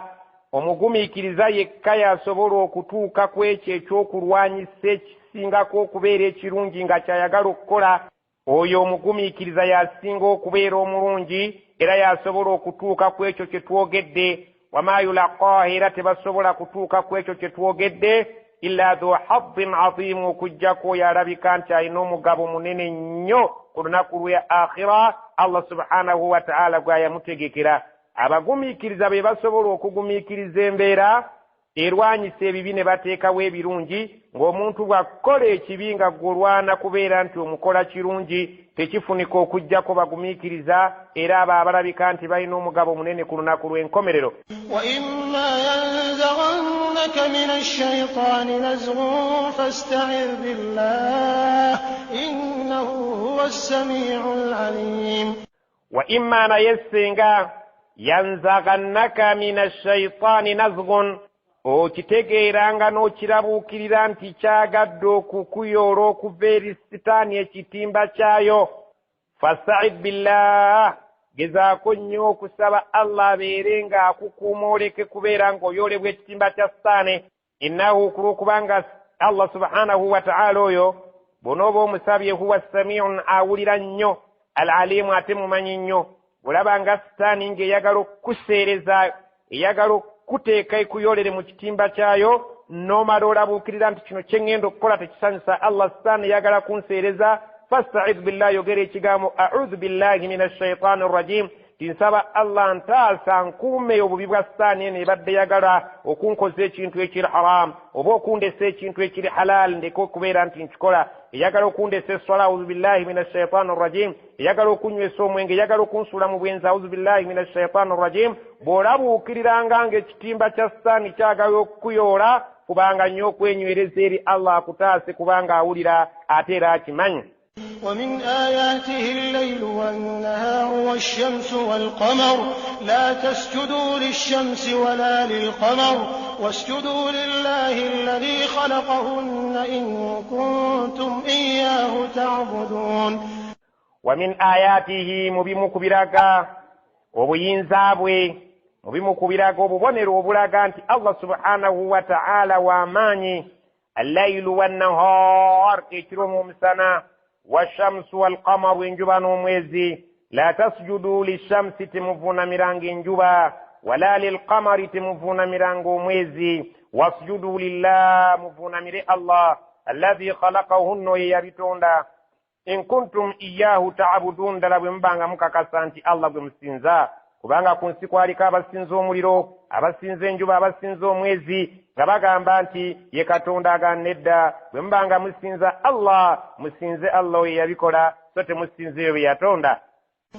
Omugumiikiriza yekka y'asobola okutuuka ku ekyo ekyokulwanyisa ekisingako okubeera ekirungi nga ky'ayagala okukola. Oyo omugumiikiriza y'asinga okubeera omulungi era y'asobola okutuuka ku ekyo kye twogedde. Wama yulaqaaha, era tebasobola kutuuka ku ekyo kye twogedde, illa dhu hazzin aziimu, okuggyako oyo alabika nti alina omugabo munene nnyo ku lunaku lwe akhira Allah subhanahu wa ta'ala gwayamutegekera. Abagumiikiriza be basobola okugumiikiriza embeera erwanyisa ebibi ne bateekawo ebirungi, ng'omuntu bw'akola ekibi nga gw'olwana kubeera nti omukola kirungi, tekifunika okuggyako bagumiikiriza era abo abalabika nti balina omugabo munene ku lunaku lw'enkomerero. Wa imma yanzaghannaka mina shaytaani nazghun fasta'idh billah innahu huwa as-sami'ul alim. Wa imma, naye singa yanzaghannaka mina shaytaani nazghun, okitegeeranga n'okirabuukirira nti kyagadde okukuyoola okuva eri sitaani ekitimba kyayo, fasta'idh billah, gezaako nnyo okusaba Allah abeere ng'akukuuma oleke kubeera ng'oyoolebwa ekitimba kya sitaane. Innahu, ku lw'okubanga Allah subhanahu wa ta'ala oyo bw'onooba omusabye, huwa samiun, awulira nnyo, al alimu, ate mumanyi nnyo. Bw'olaba nga sitaani ng'eyagala okukuseereza, eyagala okukuteeka ekuyoolere mu kitimba kyayo, n'omala olabuukirira nti kino kye ŋŋenda okukola tekisanyusa Allah, sitaani eyagala kunseereza, Fastaidh billahi, yogera ekigambo audhu billahi min ashaitani rrajim, tinsaba Allah ntaasa nkuume obubi bwa sitaani eno ebadde yagala okunkoza ekintu ekiri haram oba okundesa ekintu ekiri halal, ndeke okubeera nti nkikola. Eyagala okundesa esswala, audhu billahi min ashaitani rrajim. Eyagala okunywesa omwenge, eyagala okunsuula mu bwenzi, audhu billahi min ashaitani rrajim. Bw'olabuukiriranga ng'ekitimba kya sitaani kyagala okukuyoola, kubanga nnyo okwenywereza eri Allah akutaase, kubanga awulira ate era akimanyi. ومن آياته الليل والنهار والشمس والقمر لا تسجدوا للشمس ولا للقمر واسجدوا لله الذي خلقهن إن كنتم إياه تعبدون. ومن آياته, mu bimu ku biraga obuyinza bwe, mu bimu ku biraga obubonero obulaga nti Allah subhanahu wa ta'ala w'amaanyi, allailu wannahar, ekiro n'omusana, washamsu walqamaru, enjuba n'omwezi. La tasjudu lishamsi, temuvuunamiranga enjuba, wala lilqamari, temuvuunamiranga omwezi. Wasjudu lillah, muvuunamire Allah, alladhi khalaqahunna, oyo yabitonda, in kuntum iyahu taabudun, ddala bwe mubanga mukakasa nti Allah gwe musinza. Kubanga ku nsi kwaliko abasinza omuliro, abasinza enjuba, abasinza omwezi, nga bagamba nti ye Katonda. Agamba nedda, bwe mubanga musinza Allah, musinze Allah oyo yabikola, so temusinze eyo bye yatonda.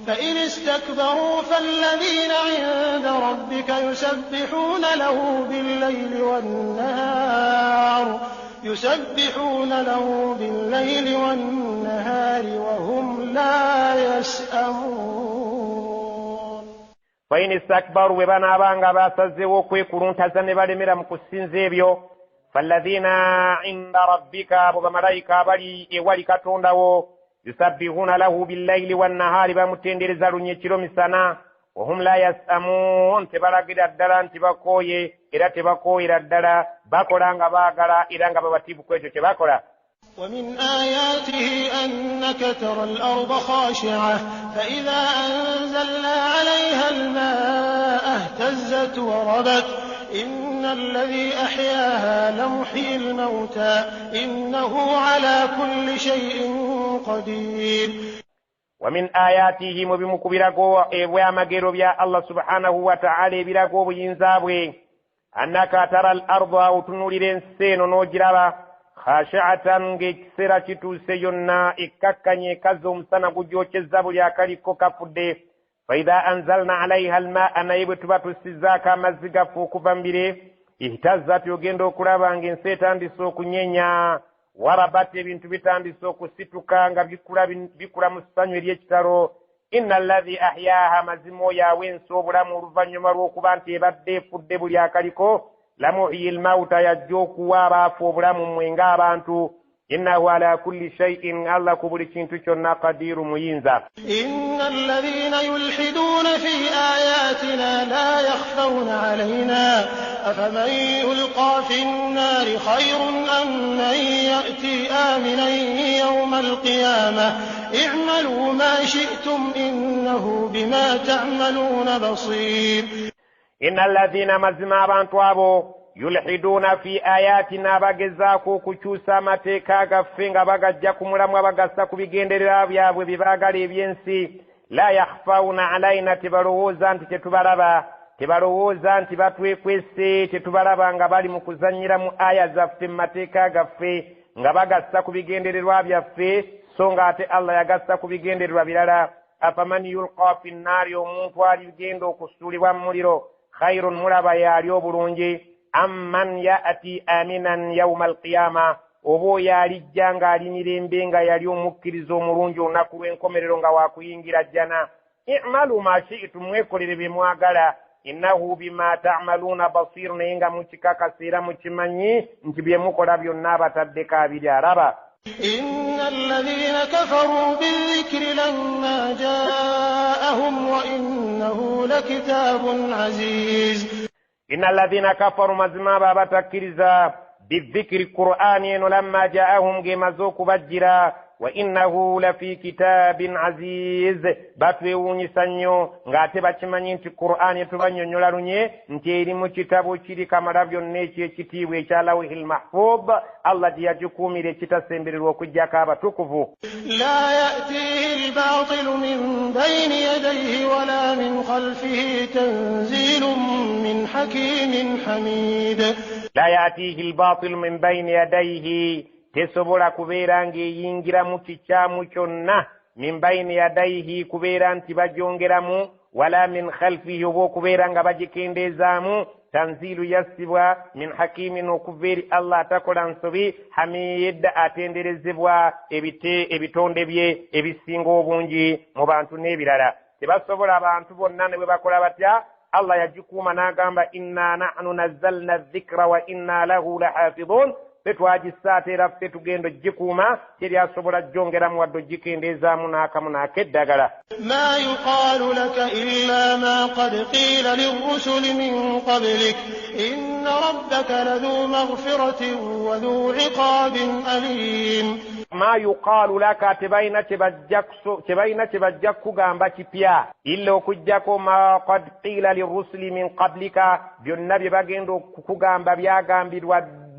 فإن استكبروا فالذين عند ربك يسبحون له بالليل والنهار يسبحون له بالليل والنهار وهم لا يسأمون. فإن istakbaru, bwe banaabanga basazeewo okwekuluntaza ne balemera mu kusinza ebyo, falladhina inda rabbika, abo bamalayika abali ewali Katondawo, yusabbihuna lahu billaili wannahaari, bamutendereza lunye ekiro misana, wahum la yasamuun, tebalagira ddala nti bakooye, era tebakooyera ddala, bakola nga baagala era nga babatiivu ku ekyo kye bakola. ومن آياته أنك ترى الأرض خاشعة فإذا أنزلنا عليها الماء اهتزت وربت إن الذي أحياها لمحيي الموتى إنه على كل شيء قدير. ومن آياته, mu bimu ku birago ebyamagero bya Allah subhanahu wa ta'ala ebiraga obuyinza bwe, annaka tara al arda, otunuulira ensi eno n'ogiraba, khashiatan, ng'ekiseera kituuse yonna ekkakkanye, ekaza, omusana gugyokyezza, buli akaliko kafudde. Faidha anzalna alaiha almaa, naye bwe tuba tussizzaako amazzi gaffe okuva mu bire, ihtazzat, ogenda okulaba ng'ensi etandise okunyenya, warabat, ebintu bitandise okusituka nga bikula, bikula mu ssanyu ery'ekitalo. Inna alladhi ahyaha, mazima oyo awa ensi obulamu oluvannyuma lw'okuba nti ebadde efudde buli akaliko, lamuhyi lmauta, yajja okuwa abaafu obulamu mmwe ng'abantu. Innahu ala kulli shay'in, Allah ku buli kintu kyonna, qadiru, muyinza. إن الذين يلحدون في آياتنا لا يخفون علينا أفمن يلقى في النار خير أم من يأتي آمنا يوم القيامة اعملوا ما شئتم إنه بما تعملون بصير. Inna alladhina, mazima abantu abo, yulhiduuna fi ayatina, bagezaako okukyusa amateeka gaffe nga bagajja ku mulamwa, bagassa ku bigenderera byabwe bye baagala ebyensi, la yakhfawuna alaina, tebalowooza nti tetubalaba, tebalowooza nti batwekwese, tetubalaba nga bali mu kuzannyira mu aya zaffe, mu mateeka gaffe, nga bagassa ku bigendererwa byaffe, so nga ate Allah yagassa ku bigendererwa birala. Afaman yulqa fi nnaari, omuntu aligenda okusuulibwa mu muliro, khairun, mulaba yaali obulungi, amman yati aminan yauma alqiyama, oba oyo alijja ng'ali mirembe, nga yali omukkiriza omulungi, olunaku lw'enkomerero nga wakuyingira jjana. Imalu ma shitu, mwekolere bye mwagala, innahu bima tamaluuna basiru, naye nga mukikakasa era mukimanyi nti bye mukola byonna abataddeko abiri alaba. إن الذين كفروا بالذكر لما جاءهم وإنه لكتاب عزيز. Inna alladhina kafaru, mazima abo abatakkiriza, bidhikiri, qur'ani eno, lamma jaahum, ng'emaze okubajjira, Wa innahu lafi kitaabin aziz, batwewuunyisa nnyo ng'ate bakimanyi nti Qur'ani tubanyonnyola lunye nti eri mu kitabo kiri kamala byonna ekyekitiibwa ekya lawhil mahfuz, Allah gye yagikuumira ekitasembererwa okuggyako abatukuvu. La ya'tihi al-baatilu min bayni yadayhi wala min khalfihi tanzilun min hakimin hamid. La ya'tihi al-baatilu min bayni yadayhi, tesobola kubeera ng'eyingiramu kikyamu kyonna, min bayni yadayhi kubeera nti bagyongeramu, wala min khalfihi oba okubeera nga bagikendeezaamu. Tanzilu yassibwa min hakimin okuva eri Allah atakola nsobi, hamid atenderezebwa ebitonde bye ebisinga obungi mu bantu n'ebirala. Tebasobola abantu bonna ne bwe bakola batya, Allah yagikuuma n'agamba inna nahnu nazzalna dhikra wa inna lahu lahafidhun, ffe twagissa ate era ffe tugenda ogikuuma, teri asobola gyongeramu wadde ogikendeezaamu n'akamu n'akeddagala. Ma yuqaalu laka illa ma qad qiila lirrusuli min qablik inna rabbaka ladhu maghfiratin wa dhu iqaabin aliim. Ma yuqaalu laka, tebalina kye bajja kukugamba kipya illa okuggyako ma qad qiila lirrusuli min qablika, byonna bye bagenda okukugamba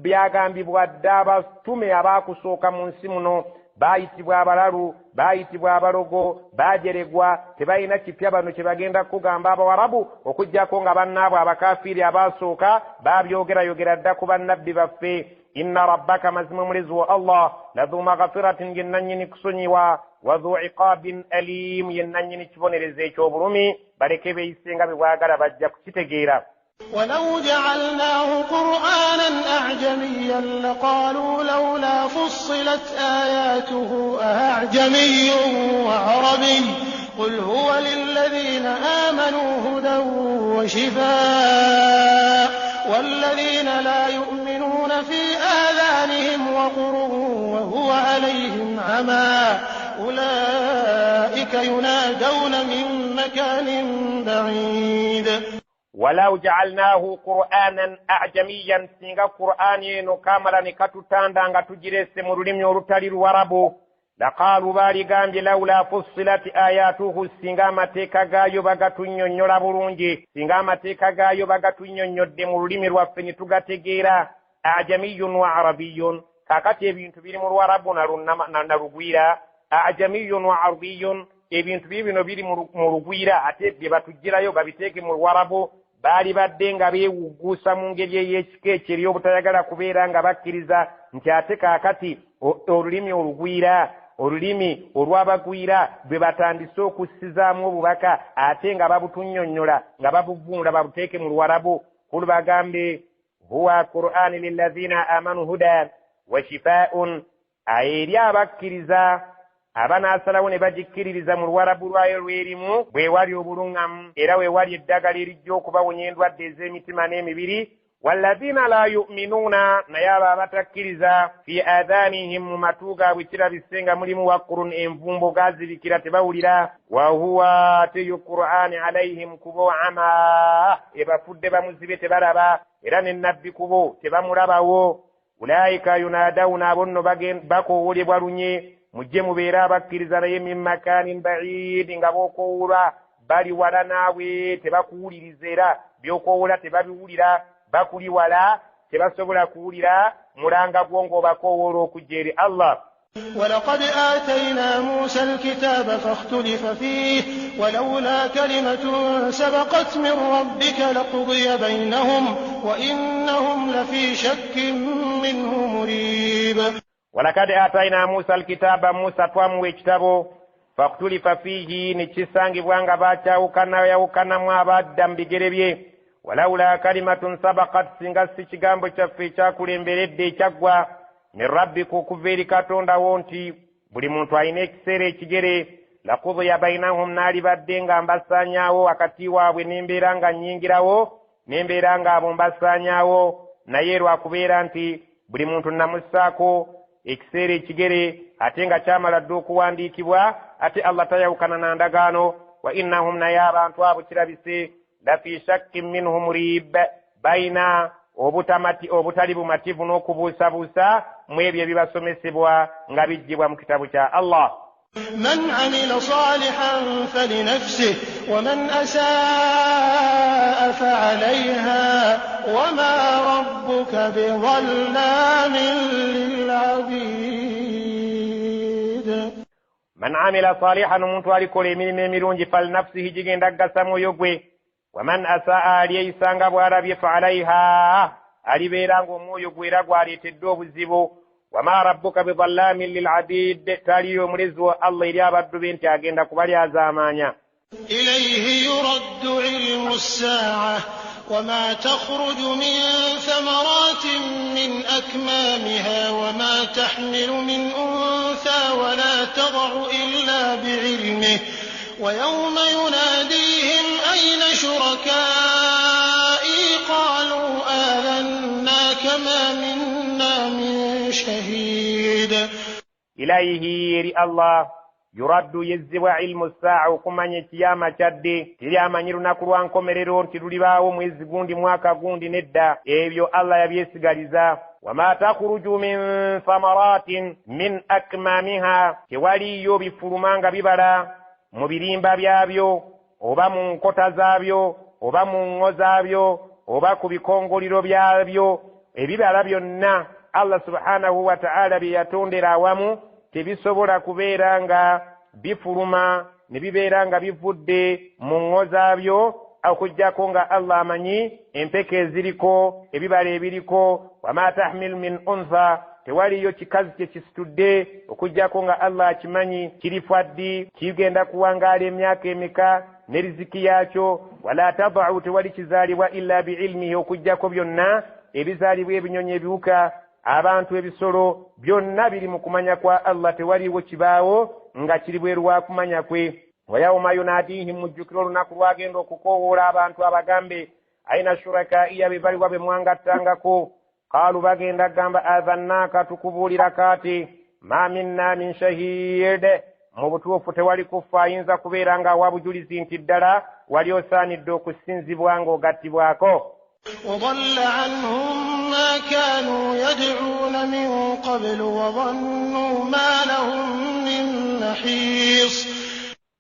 byagambibwa dda abatume abaakusooka mu nsi muno. Baayitibwa abalalu, baayitibwa abalogo, baajeregwa, tebalina kipya bano kye bagenda kukugamba Abawarabu okuggyako nga bannaabwe abakafiiri abaasooka baabyogerayogera dda ku bannabbi baffe. Inna rabbaka, mazima omulezi wa Allah, ladhu maghfiratin, ye nannyini kusonyiwa, wa dhu iqaabin aliim, ye nannyini kibonerezo eky'obulumi. Baleke beeyise nga bwe baagala, bajja kukitegeera. ولو جعلناه قرآنا أعجميا لقالوا لولا فصلت آياته أعجمي وعربي قل هو للذين آمنوا هدى وشفاء والذين لا يؤمنون في آذانهم وقر وهو عليهم عمى أولئك ينادون من مكان بعيد. Walau ja'alnahu Qur'anan a'jamiyyan, singa Qur'ani eno kamala ne katutanda nga tugirese mu lulimi olutali Luwarabu, laqaalu baaligambye laula fussilat ayatuhu, singa amateeka gaayo bagatunnyonnyola bulungi, singa amateeka gaayo bagatunnyonnyodde mu lulimi lwaffe ne tugategeera. A'jamiyyun wa arabiyyun, kaakati ebintu biri mu Luwarabu na lugwira. A'jamiyyun wa arabiyyun, ebintu bino biri mu lugwira ate bye batugirayo babiteeke mu Luwarabu. Baali badde nga beewugguusa mu ngeri ey'ekika ekyo ery'obutayagala kubeera nga bakkiriza nti ate kaakati olulimi olugwira, olulimi olw'abagwira bwe batandise okussizaamu obubaka ate nga babutunnyonnyola nga babuvvuunula babuteeke mu Luwarabu. Kulu bagambe huwa Qur'ani lillazina amanu huda wa shifaa'un, eri abakkiriza abanaasalawo ne bagikkiririza mu Luwarabu lwayo lwerimu, bwe wali obuluŋŋamu era we wali eddagala erijja okubawonya endwadde ez'emitima n'emibiri. Walladhina la yu'minuuna, naye abo abatakkiriza, fi aadhanihim, mu matu gaabwe kirabise nga mulimu waqrun, envumbo gaazibikira tebawulira. Wa huwa teyo Qur'ani alaihim, kubo ama, ebafudde bamuzibe tebalaba, era ne nabbi kubo tebamulabawo. Ulaika yunadawuna, abo nno bakoowolebwa lunye, mujje mubeere abakkiriza naye min makanin baidi, nga bookoowolwa bali wala naawe, tebakuwuliriza era by'okoowoola tebabiwulira, bakuli wala tebasobola kuwulira mulanga gwo ng'obakoowoola okujja eri Allah. ولقد آتينا موسى الكتاب فاختلف فيه ولولا كلمة سبقت من ربك لقضي بينهم وإنهم لفي شك منه مريب. ولقد آتينا موسى الكتاب, Musa twamuwa ekitabo, fakhtulifa fiihi, ne kisangibwa nga bakyawukanayawukanamu abadda mu bigere bye. Walaula kalimatun sabaqat, singa si kigambo kyaffe ekyakulemberedde ekyaggwa, min rabbika, okuva eri Katonda wo nti buli muntu alina ekiseera ekigere, laqudiya bainahum, n'alibadde nga mbasaanyaawo wakati waabwe, n'embeera nga nnyingirawo, n'embeera nga abo mbasaanyaawo. Naye lwakubeera nti buli muntu namussaako ekiseera ekigere ate nga kyamala dda okuwandiikibwa, ate Allah tayawukana na ndagaano. Wa innahum, naye abantu abo kirabise, lafi shakkin minhu murib, balina Obutamati obutali bumativu n'okubuusabuusa mu ebyo ebibasomesebwa nga bijjibwa mu kitabu kya Allah. من عمل صالحا فلنفسه ومن أساء فعليها وما ربك بظلام للعبيد. Man amila salihan, omuntu alikola emirimu emirungi, falinafsihi, gigenda kugasa mwoyo gwe. Waman asaa, alyeyisanga bw'alabye, faalaiha, alibeera ng'omwoyo gwe era gwaleeteddwa obuzibu. Wama rabbuka bidallamin lilabid, taliyo omulezi wa Allah eri abaddu be nti agenda kubalyazaamaanya. إليه يرد علم الساعة وما تخرج من ثمرات من أكمامها وما تحمل من أنثى ولا تضع إلا بعلمه ويوم يناديهم أين شركائي قالوا آذناك ما منا من شهيد. إليه, eri Allah, yuraddu, yezzibwa, ilmu saa'a, okumanya ekiyama kyadde. Teri amanyi lunaku lwa nkomerero nti lulibaawo mwezi gundi, mwaka gundi, nedda. Ebyo Allah yabyesigaliza. Wama takhruju min thamaratin min akmamiha, tewaliyo bifuluma nga bibala mu birimba byabyo oba mu nkota zaabyo oba mu ŋŋo zaabyo oba ku bikongoliro byabyo. Ebibala byonna Allah subhanahu wa ta'ala bye yatondera awamu tebisobola kubeera nga bifuluma ne bibeera nga bivudde mu ŋŋo zaabyo okuggyako nga Allah amanyi empeke eziriko, ebibala ebiriko. Wama tahmilu min untha, tewaliyo kikazi kye kisitudde okuggyako nga Allah akimanyi kirifa ddi, kigenda kuwangaala emyaka emeka ne riziki yakyo. Wala tadau, tewali kizaalibwa, illa biilmihi, okuggyako byonna ebizaalibwa, ebinyonyi, ebiwuka, abantu, ebisolo, byonna biri mu kumanya kwa Allah. Tewaliwo kibaawo nga kiri bweru wa kumanya kwe. Wayauma yunadihim, mujjukire olunaku lwagenda okukoowoola abantu abagambe, aina shurakaiya, bebaliwa be mwangattangako? Qaalu, bagenda kugamba, adhannaaka, tukubuulira kaati, ma minna min shahid, mu butuufu tewali kuffa ayinza kubeera nga awa bujulizi nti ddala wali osaanidde okusinzibwa ng'ogattibwako. وضل عنهم ما كانوا يدعون من قبل وظنوا ما لهم من محيص.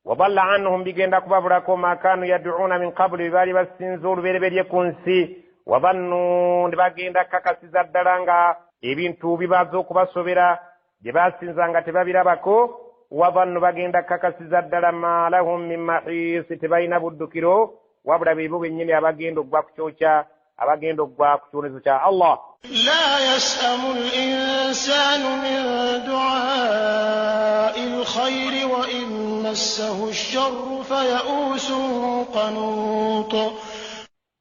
Wadalla anhum, bigenda kubabulako, ma kanu yaduuna min qabulu, bye baali basinza olubereberye ku nsi. Wadannu, ne bagenda kakasiza ddala nga ebintu bibaza okubasobera bye basinza nga tebabirabako. Wadannu, bagenda kakasiza ddala, ma lahum min mahisi, tebalina buddukiro wabula bebo bennyini abagenda okugwa ku kyokya, abagenda okugwa ku kibonezo kya Allah. لا يسأم الإنسان من دعاء الخير وإن مسه الشر فيئوس قنوط.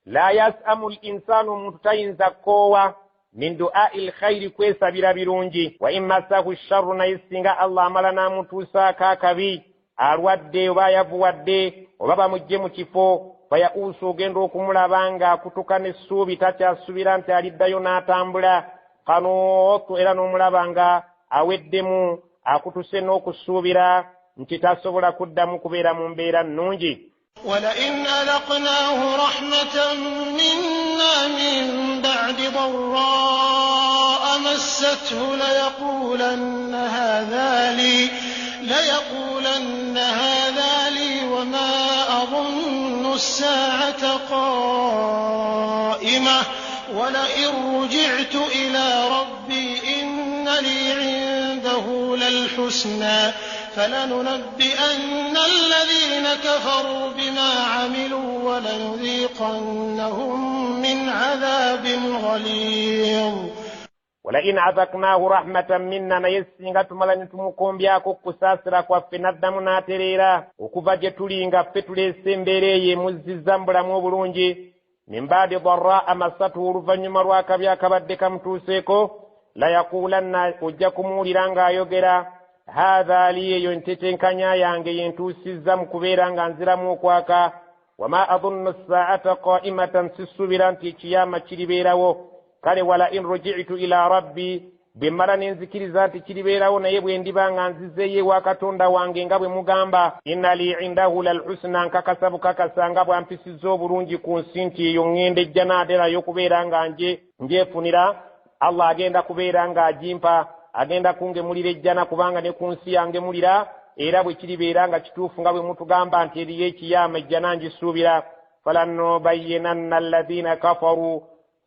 La yasamu linsaanu, omuntu tayinza kkoowa, min du'ai lkhairi, kwesabira birungi. Wa in massahu sharru, naye singa Allah amala n'amutuusaako akabi, alwadde oba ayavuwadde oba bamugje mu kifo, fayauusu, ogenda okumulaba ng'akutuka n'essuubi, takyasuubira nti aliddayo n'atambula. Kanuutu, era n'omulaba nga aweddemu, akutuse n'okusuubira nti tasobola kuddamu kubeera mu mbeera nnungi. ولئن أذقناه رحمة منا من بعد ضراء مسته ليقولن هذا لي وما أظن الساعة قائمة ولئن رجعت إلى ربي إن لي عنده للحسنى فلننبئن الذين كفروا بما عملوا ولنذيقنهم من عذاب غليظ. Walain azaknahu rahmatan minna, naye singa tumala ne tumukombyako kusaasira kwaffe n'addamu n'atereera okuva gye tuli nga ffe tuleese embeera eyo emuzzizza mu bulamu obulungi, min baadi daraa masatuhu, oluvannyuma lw'akabi akabadde kamutuuseeko, layakuulanna, ojja kumuwulira ng'ayogera, haatha li, eyo ntetenkanya yange yentuusizza mu kubeera nga nziramu okwaka. Wama adunnu saata qaimatan, sisuubira nti ekiyama kiribeerawo. Kale wala in rujitu ila rabbi. Bwe mmala ne nzikiriza nti kiribeerawo, naye bwe ndiba nga nzizeeyo ewa Katonda wange nga bwe mugamba, inna li indahu lalhusna, nkakasa bukakasa nga bwampisizza obulungi ku nsi nti eyo ŋŋenda ejja naaterayo okubeera nga nje njefunira, Allah agenda kubeera ng'agimpa, agenda kungemulira ejjana kubanga ne ku nsi yangemulira. Era bwe kiribeera nga kituufu nga bwe mutugamba nti eriyo ekiyama, ejjana ngisuubira. Falanubayyinanna alladhina kafaru,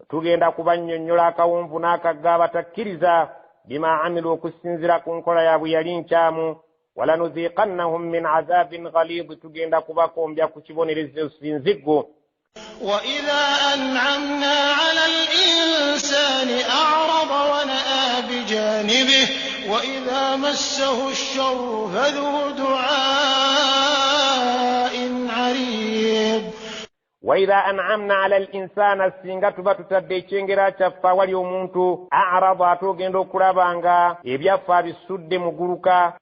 tugenda kubannyonnyola akawonvu n'akagga abatakkiriza, bima amilu, okusinziira ku nkola yaabwe yali nkyamu. Walanuziiqannahum min azabin ghalid, tugenda kubakombya ku kibonerezo sinziggu. وإذا أنعمنا على الإنسان أعرض ونأى بجانبه وإذا مسه الشر فذو دعاء عريض. Waidha an'amna ala al insana, singa tuba tutadde ekyengera kyaffe awali omuntu, arada, ate ogenda okulaba nga ebyaffe abisudde muguluka,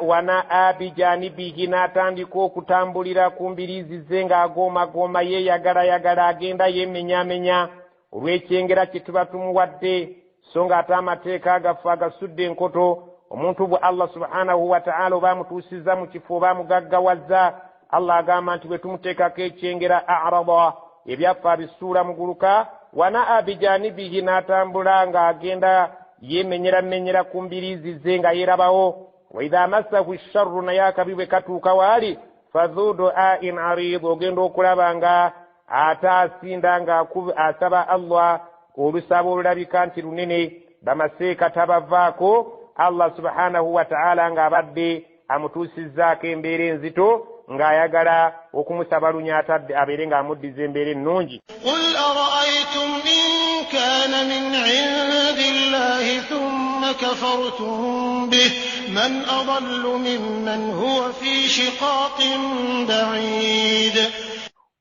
wanaa bijanibihi, n'atandika okutambulira ku mbiriizi ze ng'agoomagooma, yeeyagalayagala, agenda yeemenyaamenya olw'ekyengera kye tuba tumuwadde, so ng'ate amateeka gaffe agasudde enkoto. Omuntu bwe Allah subhanahu wataala oba amutuusizza mu kifo oba amugaggawazza, Allah agamba nti bwe tumuteekako ekyengera, arada, ebyaffe abisuula muguluka, wanaa bijanibihi, n'atambula ng'agenda yeemenyeramenyera ku mbiriizi ze nga yeerabawo. Waidha massahu sharru, naye akabi bwe katuuka waali, fadhu duain arid, ogenda okulaba nga ate asinda nga asaba Allah olusaba olulabika nti lunene, bamaseeka tabavaako, Allah subhanahu wataala ng'abadde amutuusizzaako embeera enzito ng'ayagala okumusaba lunyatadde abeere ng'amuddiza embeera ennungi. Qul ara'aytum in kana min 'indi llahi thumma kafartum bih man adallu mimman huwa fi shiqaqin ba'id.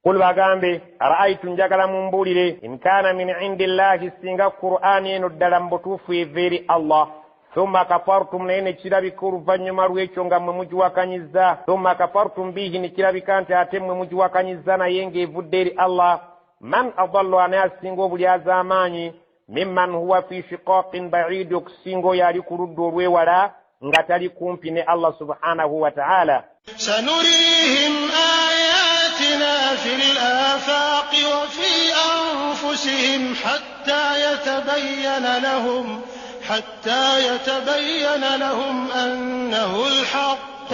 Qul, bagambe, ara'aytum, njagala mumbuulire, in kana min 'indi llahi, singa Qur'ani eno ddala mu butuufu eva eri Allah, thumma kafartum, naye ne kirabika oluvannyuma lw'ekyo nga mmwe mugiwakanyizza, thumma kafartum bihi, ne kirabika nti ate mmwe mugiwakanyizza naye ng'evudde eri Allah, man adallu, anaye asinga obulyazaamaanyi, mimman huwa fi shiqaqin baidi, okusinga oyo ali ku ludda olw'ewala nga tali kumpi ne Allah subhanahu wa ta'ala. Sanurihim ayatina fil afaqi wa fi anfusihim hatta yatabayyana lahum حتى يتبين لهم أنه الحق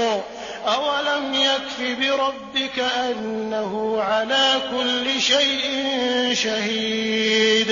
أولم يكف بربك أنه على كل شيء شهيد.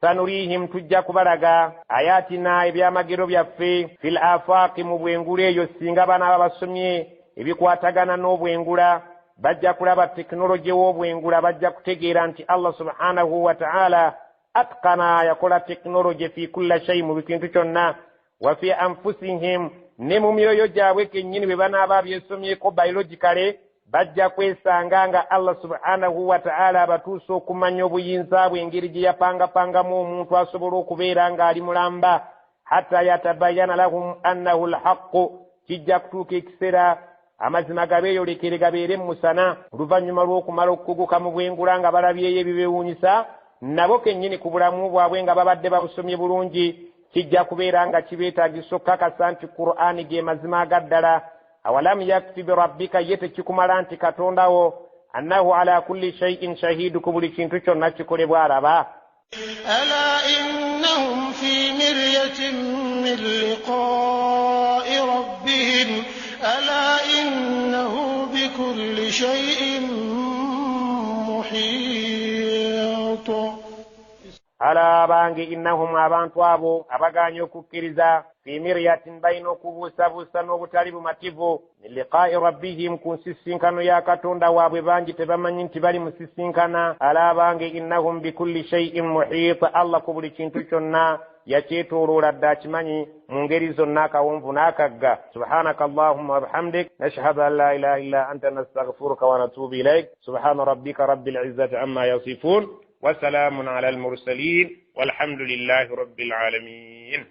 Sanurihim, tujja kubalaga, ayatina, ebyamagero byaffe, fil afaaqi, mu bwengula eyo. Singa banaaba basomye ebikwatagana n'obwengula, bajja kulaba tekinologi w'obwengula, bajja kutegeera nti Allah subhanahu wa ta'ala atqana, yakola tekinologi, fi kulla shay, mu bintu kyonna, wa fi anfusihim, ne mu myoyo gyabwe kennyini. Bwe banaaba byesomyeko biologically, bajja kwesanga nga Allah subhanahu wa ta'ala abatuusa okumanya obuyinza bwe, engeri gye yapangapangamu omuntu asobola okubeera ng'ali mulamba. Hatta yatabayana lahum annahu lhaqu, kijja kutuuka ekiseera amazima gabeeyolekere, gabeere mu musana, oluvannyuma lw'okumala okukuguka mu bwengula nga balabyeyo ebibeewuunyisa nabo kennyini ku bulamu bwabwe nga babadde babusomye bulungi. Kijja kubeera nga kibeetagisa okukakasa nti Qur'ani ge mazima agaddala. Awalamu yakfi birabbika, ye tekikumala nti Katondawo, annahu ala kulli shay'in shahidu, ku buli kintu kyonna kikolebwa alaba? Ala innahum fi miryatin min liqa'i rabbihim ala innahu bikulli shay'in muhit. Ala, bange, innahum, abantu abo abagaanye okukkiriza, fi miryatin, balina okubuusabuusa n'obutali bumativu, min liqaa'i rabbihim, ku nsisinkano ya Katonda waabwe. Bangi tebamanyi nti bali musisinkana. Ala, bange, innahum bikulli shay'in muhiit, Allah ku buli kintu kyonna yakyetooloola dda, akimanyi mu ngeri zonna, akawonvu n'akagga. Subhanaka allahumma wabihamdik, nashhadu an la ilaha illa anta, nastaghfiruka wa natubu ilaik. Subhana rabbika rabbil izzati amma yasifun, وسلام على المرسلين، والحمد لله رب العالمين.